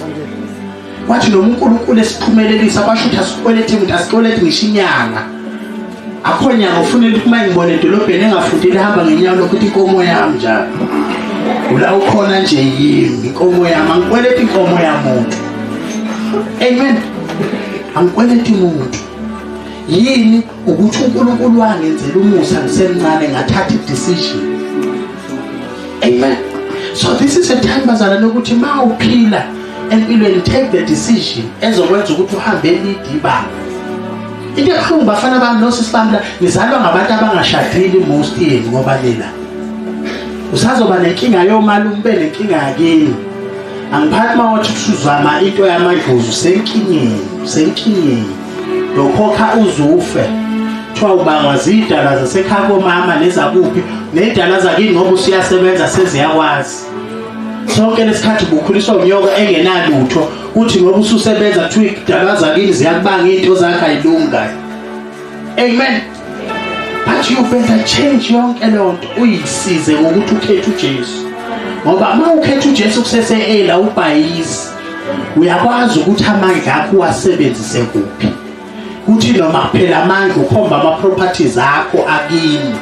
Kwathi noma uNkulunkulu esiphumelelisa, kwasho ukuthi asikweleti umuntu, asikweleti ngisho inyanga. Akho nyanga ufunela ukuthi uma ngibona edolobheni engafundile hamba ngenyawo lokhu ukuthi inkomo yami njalo. Ula ukhona nje yimi inkomo yami, angikweleti inkomo yamuntu. Amen. Angikweleti muntu. Yini ukuthi uNkulunkulu wangenzela umusa ngisemncane, ngathatha i-decision. Amen. So this is a time bazalwane ukuthi ma uphila empilweni, take the decision ezokwenza ukuthi uhambe elide ibanga. Into ebuhlungu bafana bami nosisi bami la, nizalwa ngabantu abangashadile most yenu, ngoba nina usazoba nenkinga yomalume, ube nenkinga yakini. Angiphathi uma wathi usuzama into yamadlozi, usenkingeni, usenkingeni. Lokhokha uzufe. Kuthiwa ubangwa zidala zasekhaya komama nezakuphi nedala zakini, ngoba usuyasebenza seziyakwazi. Sonke lesikhathi ubukhuliswa unyoka engenalutho, kuthi ngoba ususebenza kuthiwa idala zakini ziyakubanga into zakho ayilunga. Amen. But you better change yonke leyo nto, uyisize ngokuthi ukhethe uJesu. Ngoba uma ukhetha uJesu kusese ela ubhayizi, uyakwazi ukuthi amandla akho uwasebenzise kuphi. Kuthi noma phela amandla ukhomba ama properties akho akini.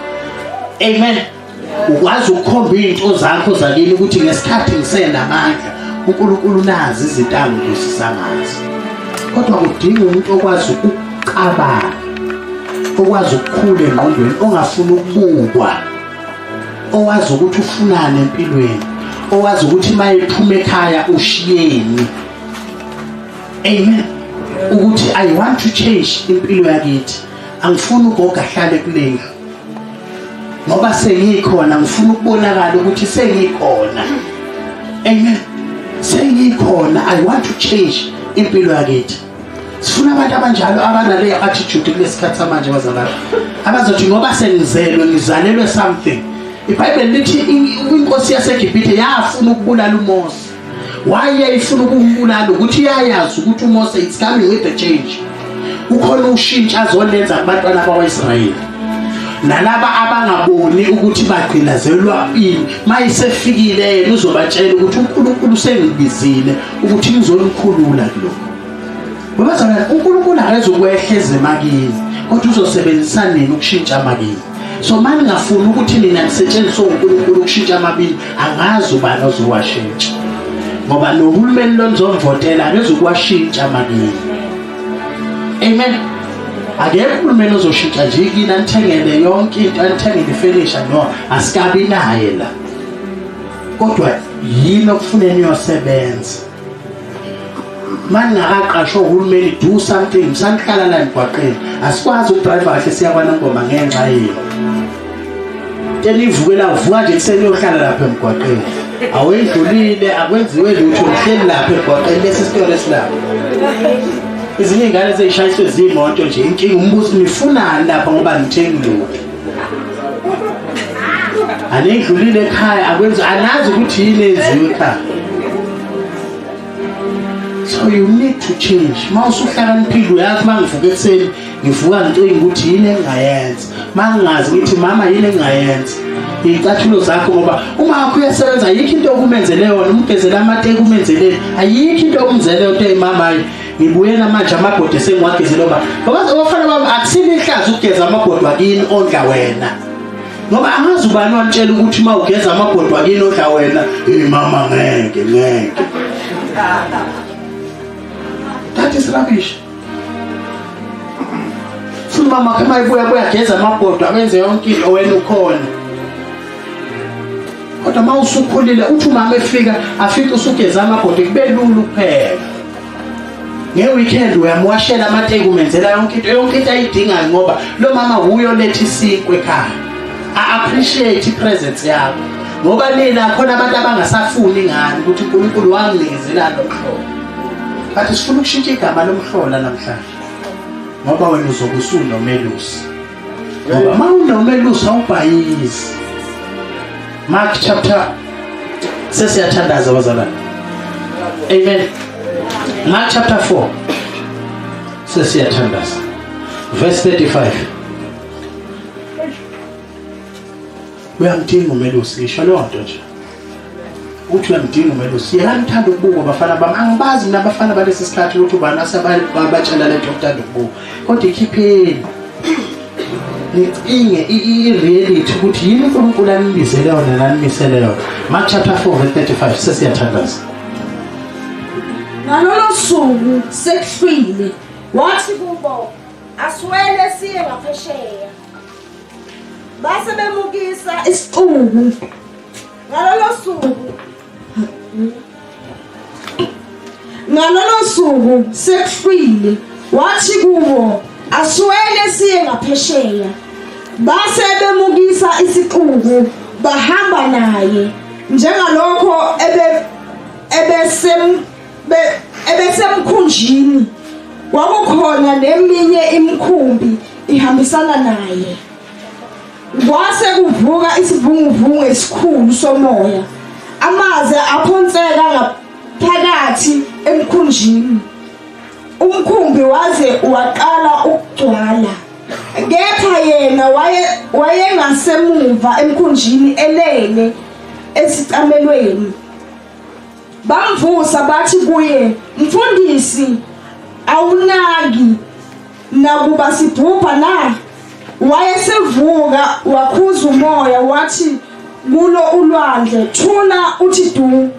Amen. Ukwazi ukukhomba izinto zakho zakini ukuthi ngesikhathi ngisenamandla uNkulunkulu nazi izinto angibusisa ngazo. Kodwa kudinga umuntu okwazi ukucabanga, okwazi ukukhula engqondweni, ongafuni ukubukwa, owazi ukuthi ufunani empilweni, owazi ukuthi uma ephuma ekhaya ushiyeni. Amen. Ukuthi I want to change impilo yakithi, angifuni ugogo ahlale kulendlu ngoba sengikhona, ngifuna ukubonakala ukuthi sengikhona. Amen. Sengikhona, I want to change impilo yakithi. Sifuna abantu abanjalo abanaleyo attitude kulesikhathi samanje bazalwane, abazothi ngoba sengizelwe, ngizalelwe something. iBhayibheli lithi inkosi yaseGibhithe yafuna ukubulala uMose. Why yayifuna ukumbulala? Ukuthi iyayazi ukuthi uMose it's coming with the change. Kukhona ushintsho azolenza kubantwana bakwaIsrayeli. Nalaba abangaboni ukuthi bagqilazelwa ini, mayisefikile yena uzobatshela ukuthi uNkulunkulu usengibizile ukuthi ngizonikhulula kulokho. Babazalwane, uNkulunkulu akazukwehla ezemakini, kodwa uzosebenzisa nini ukushintsha amakini. So mani ngafuni ukuthi nina nisetshenziswe uNkulunkulu ukushintsha amabili, angazi ubani ozowashintsha. Ngoba nohulumeni lo nizomvotela akezukuwashintsha amakini. Amen. Akekho uhulumeni ozoshintsha nje kini anithengele yonke into, anithengele ifenisha, no, asikabi naye la. Kodwa yini okufuneni niyosebenza? Maningakaqashwa uhulumeni, do something, msanihlala la emgwaqeni. Asikwazi ukudrive kahle siya kwaNongoma ngenxa yenu. Tenivuke la, uvuka nje ekuseni uyohlala lapha emgwaqeni. Awendlulile, akwenziwe lutho, uhleli lapha emgwaqeni lesi sitolo esilapha. Izinye iy'ngane seyishayiswe ziyimoto nje, inkinga umbuzo nifunani lapha ngoba nithengi lutho. Anidlulile ekhaya, akwenzi, anazi ukuthi yini enziwe ekhaya. So you need to change. Uma usuhlakaniphile uyazi uma ngivuka ekuseni ngivuka ngicinga ukuthi yini engingayenza. Uma ngingazi ngithi mama yini engingayenza. Iy'cathulo zakho ngoba uma wakho uyasebenza ayikho into okumenzele yona, umgezele amateki umenzeleni, ayikho into okumzele yona hey mama hayi ngibuye namanje amabhodi esengiwagezele ngoba ngoba abafana bami akusile ihlazo ukugeza amabhodi wakini ondla wena. Ngoba angazi ubani wamtshela ukuthi uma ugeza amabhodwa kini odla wena, hey mama ngeke ngeke. That is rubbish. Futhi mama khe mayibuya buya geza amabhodwa abenze yonke into wena ukhona. Kodwa uma usukhulile uthi umama efika afike usugeza amabhodwa kube lula ukupheka. Nge-weekend uyamwashela amateki umenzela yonke into, yonke into ayidingayo ngoba lo mama wuye oletha isinkwa ekhaya. A-appreciate i-presence yakho ngoba nina khona abantu abangasafuni ngani ukuthi uNkulunkulu wanginikezelani lo mhlola. But sifuna ukushintsha igama lomhlola namhlanje ngoba wena uzobe usunomelusi. Ngoba uma unomelusi awubhayizi. Mark chapter, sesiyathandaza bazalwane. Amen. Mark chapter 4 sesiyathandaza. Verse 35. Uyamdinga umelusi, ngisho leyo nto nje. Uthi uyamdinga umelusi. Yena ngithanda ukubukwa bafana bami. Angibazi mina abafana balesi sikhathi ukuthi ubani asebatshela lento yokuthanda ukubukwa. Kodwa ikhipheni. Nicinge i-reality ukuthi yini uNkulunkulu anibizele yona nanimisele yona. Mark chapter 4 verse 35 sesiyathandaza. Ngalolo suku sekuhlwile wathi kubo asiwele siye ngaphesheya. Base bemukisa isixuku ngalolo suku. Ngalolo suku sekuhlwile wathi kubo asiwele siye ngaphesheya. Base bemukisa isixuku bahamba naye njengalokho ebe ebesem ebesemkhunjini kwakukhona neminye imikhumbi ihambisana naye. Kwase kuvuka isivunguvungu esikhulu somoya, amanzi aphonseka ngaphakathi emkhunjini, umkhumbi waze waqala ukugcwala. Kepha yena wayengasemuva emkhunjini elele esicamelweni. Bamvusa bathi kuye, Mfundisi, awunaki nakuba sibhubha na? Wayesevuka wakhuza umoya wathi kulo ulwandle, Thula uthi du.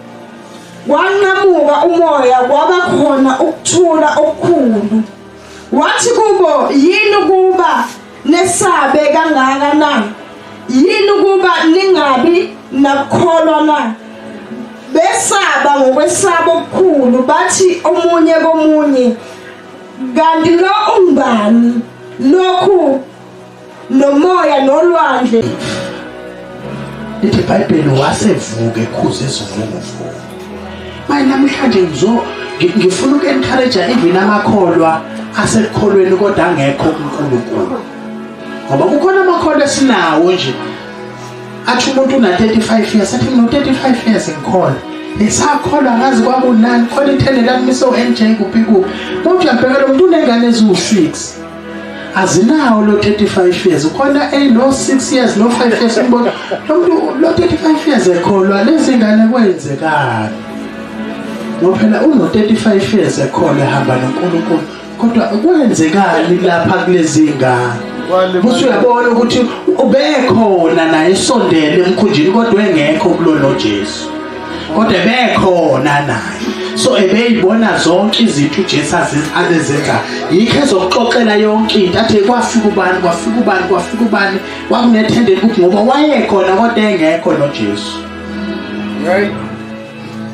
Wanqamuka umoya kwaba khona ukuthula okukhulu. Wathi kubo, Yini ukuba nesabe kangaka na? Yini ukuba ningabi nakukholwa na? Besaba ngokwesaba okukhulu bathi omunye komunye, kanti lo ungubani? Lokhu nomoya nolwandle. Lithi iBhayibheli wasevuka ekhuza izivunguvungu. Manje namhlanje ngifuna uku-encourage even amakholwa asekukholweni kodwa angekho kuNkulunkulu. Ngoba kukhona amakholwa esinawo nje. Athi umuntu una 35 years, athi ngino 35 years ngikholwa. Ngisakholwa ngazi kwakunani khona ithende lami miso NJ kuphi kuphi. Umuntu uyabheka lo muntu unengane eziwu-6. Azinawo lo 35 years ukhona eno 6 years no 5 years umbona lo muntu lo 35 years ekholwa lezi ngane kwenzekani ngoba phela uno 35 years ekholwa ehamba noNkulunkulu kodwa kwenzekani lapha kulezi ngane Buthi uyabona ukuthi ubekhona naye esondele emkhunjini kodwa engekho kulo Jesu kodwa ebekhona naye so ebeyibona zonke izinto uJesu azezenza yikho ezokuxoxela yonke into athe kwafika ubani kwafika ubani kwafika ubani kwakunethende ukuthi ngoba wayekhona kodwa engekho noJesu right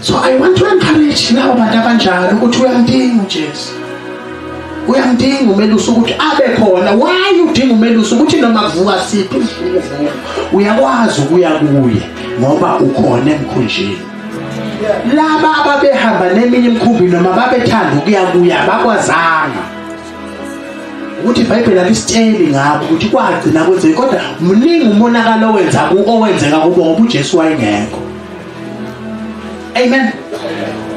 so i want to encourage labo bantu abanjalo ukuthi uyamdinga uJesu uyamdinga umelusi ukuthi abe khona why udinga umelusi ukuthi noma kuvuka siphi isivukuvuku uyakwazi ukuya kuye ngoba ukhona emkhunjini laba ababehamba neminye imikhumbi noma babethanda ukuya kuye abakwazanga ukuthi iBhayibheli alisitsheli ngabo ukuthi kwagcina kwenzeka kodwa mningi umonakalo owenza owenzeka kubo ngoba uJesu wayengekho Amen.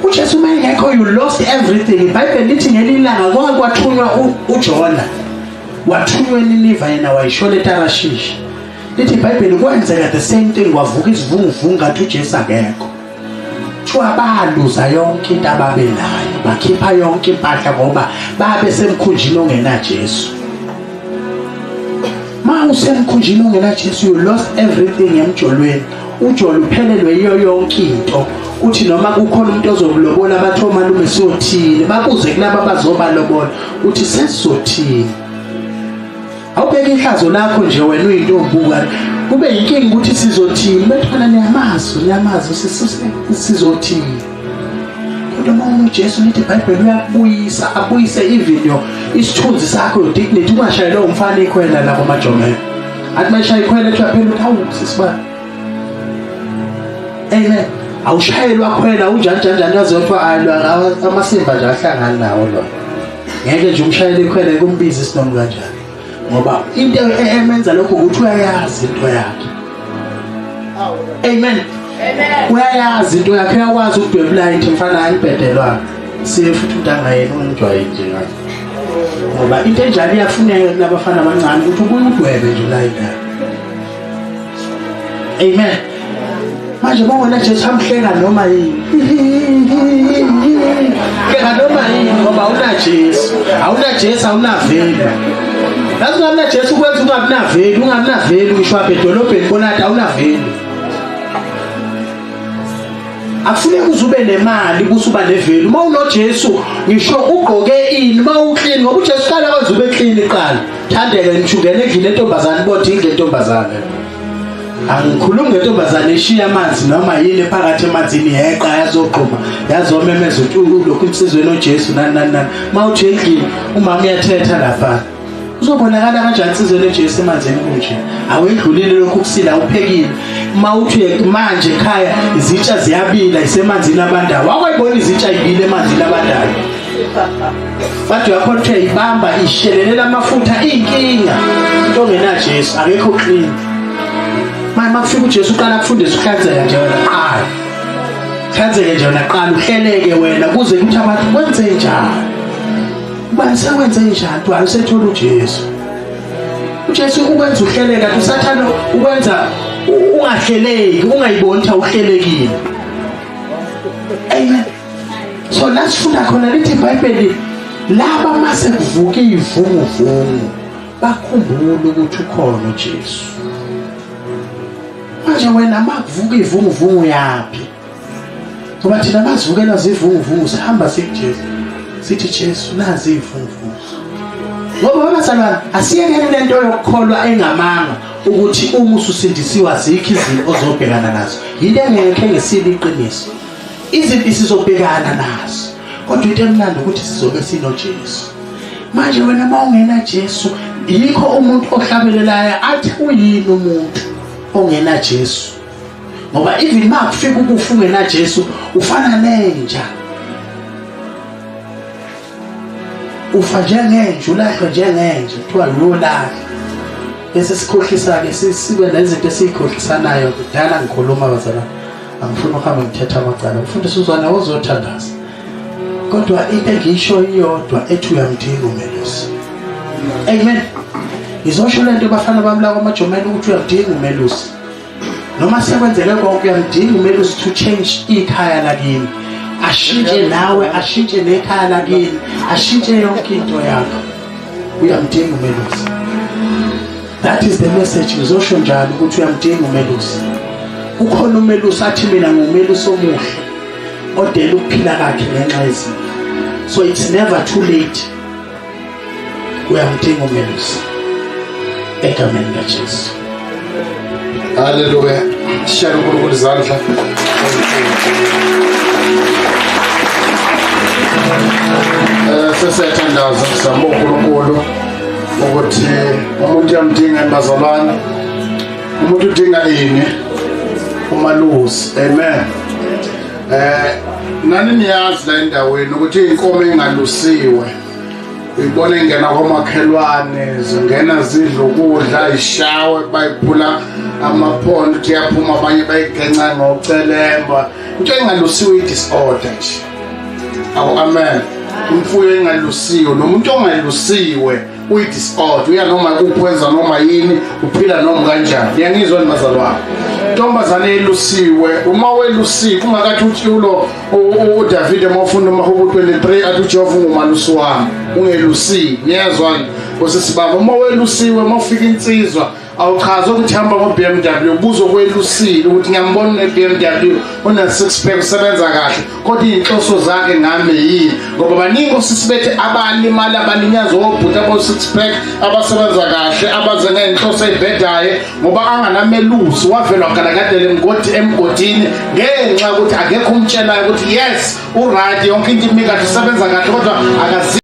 uJesu uma engekho you lost everything. IBhayibheli lithi ngelinye ilanga kwake kwathunywa uJona. Wathunywa eNiniva yena wayishona eTarashishi. Lithi iBhayibheli kwenzeka the same thing kwavuka isivunguvungu ngathi uJesu akekho. Kuthiwa baluza yonke into ababenayo, bakhipha yonke impahla ngoba babe semkhunjini ongenaJesu. Ma usemkhunjini ongenaJesu you lost everything emjolweni. Ujolo uphelelwe yiyo yonke into uthi noma kukhona umuntu ozokulobola bathi omalume siyothini babuze kulaba abazobalobola uthi sesizothini awubheke ihlazo lakho nje wena uyintombi kanti kube yinkinga ukuthi sizothini bethwana niyamazi niyamazi sizothini kodwa uma unoJesu lithi iBhayibheli uyakubuyisa abuyise even yo isithunzi sakho your dignity ungashayelwa umfana ikhwela lapho majomela athi mayishaya ikhwela kuthiwa phela uthi hawu sisibani amen awushayelwa khwela unjani njani njani waze kuthiwa amasimba nje ahlangani nawo lo ngeke nje umshayele ikhwela kumbiza isinomu kanjani ngoba into emenza lokho ukuthi uyayazi into yakhe amen uyayazi into yakhe uyakwazi ukudwebula into mfana ayibhedelwa siye futhi umuntu angayena ungijwayele nje kahle ngoba into enjalo iyafuneka kulabafana abancane ukuthi ubuye udwebe nje la indaba amen manje bawona Jesu amhleka noma yini hleka noma yini ngoba awuna Jesu awuna Jesu awuna value yazi ungabi na Jesu kwenza ungabi na value ungabi na value ngisho apha edolobheni bona athi awuna value akufuneki uze ube nemali kusuba nevelu uma unoJesu ngisho ugqoke ini uma uclean ngoba uJesu qala kwenza ube clean qala thandeke ngisho ungena endlini entombazane bodwa indlu entombazane angikhulumi ngentombazane eshiya amanzi noma yini phakathi emanzini yeqa yazogquma yazomemeza ukuthi lokhu insizweni oJesu nani nani nani uma uthi endlini umama uyathetha lapha Uzobonakala kanjani insizweni eJesu emanzini kunje? Awedlulile lokhu kusila uphekile. Uma uthi manje ekhaya izitsha ziyabila isemanzini abandayo. Wakwayibona izitsha ibile emanzini abandayo. Bathi uyakhona ukuthi uyayibamba ishelelela amafutha inkinga. Into ongenaJesu akekho clean. Manje makufika uJesu uqala kufundisa ukuhlanzeka nje wena qala. Hlanzeke nje wena qala uhleleke wena kuze kuthi abantu kwenze njani. Ubani sekwenze njani kuthiwa usethola uJesu. uJesu ukwenza uhleleka kanti uSathane ukwenza ungahleleki ungayiboni ukuthi awuhlelekile. Amen. So la sifunda khona lithi iBhayibheli laba mase kuvuka ivunguvungu bakhumbula ukuthi ukhona uJesu. Manje wena makuvuka ivunguvungu yaphi? Ngoba thina masivukela zivunguvungu sihamba sikuJesu. Sithi Jesu nazi ivunguvungu. Ngoba bazalwane asiyekeni lento yokukholwa engamanga ukuthi uma ususindisiwe azikho izinto ozobhekana nazo. Yinto engekho engesilo iqiniso. Izinto sizobhekana nazo. Kodwa into emnandi ukuthi sizobe sinoJesu. Manje wena uma ungena Jesu yikho umuntu ohlabelelayo athi uyini umuntu ongena Jesu. Ngoba even uma kufika ukufa ungena Jesu ufana nenja. Ufa njengenja ulahlwe njengenja kuthiwa uyolahla. Bese sikhohlisa ke sibe nezinto esizikhohlisanayo kudala ngikhuluma bazalwane. Angifuni ukuhamba ngithetha amacala. Mfundisi uzwana uzothandaza. Kodwa into engiyisho iyodwa ethi uyamdinga umelusi. Amen. Ngizosho lento bafana bami la kwamajomeni ukuthi uyamdinga umelusi. Noma sekwenzeke konke uyamdinga umelusi to change ikhaya lakini. Ashintshe nawe, ashintshe nekhaya lakini, ashintshe yonke into yakho. Uyamdinga umelusi. That is the message ngizosho njalo ukuthi uyamdinga umelusi. Ukhona umelusi athi mina ngumelusi omuhle odela ukuphila kwakhe ngenxa yezimvu. So it's never too late. Uyamdinga umelusi. Egameni likaJesu. Haleluya. Shaya uNkulunkulu izandla. Eh sesiyathandaza sizama uNkulunkulu ukuthi umuntu uyamdinga bazalwane. Umuntu udinga ini? Umalusi. Amen. Eh nani niyazi la endaweni ukuthi inkomo engalusiwe uyibona ingena komakhelwane zingena zidla ukudla ishawe bayiphula amaphondo ukuthi iyaphuma abanye bayigenca ngocelemba into engalusiwe i-disorder nje awu amen imfuyo engalusiwe nomuntu ongalusiwe uyi-disorder uya noma kuphi wenza noma yini uphila noma kanjani niyangizwa ni bazalwane ntombazane elusiwe uma welusiwe ungakathi uthi ulo uDavide uma ufunda uMahubo 23 athi uJehova ungumalusi wami ungelusiwe niyezwa osisi baba uma welusiwe uma ufika insizwa awuchazi ukuthi hamba ngo-BMW ubuzo kwelusile ukuthi ngiyambona une-BMW une-six pack usebenza kahle kodwa iy'nhloso zakhe ngami yini ngoba baningi osisi bethu abalimala abalinyazwa obhuti abo-six pack abasebenza kahle abaze ngey'nhloso ey'bhedayo ngoba anganamelusi wavelwa galakadele emgodi emgodini ngenxa yokuthi akekho umtshelayo ukuthi yes uright yonke into imi kahle usebenza kahle kodwa akazi.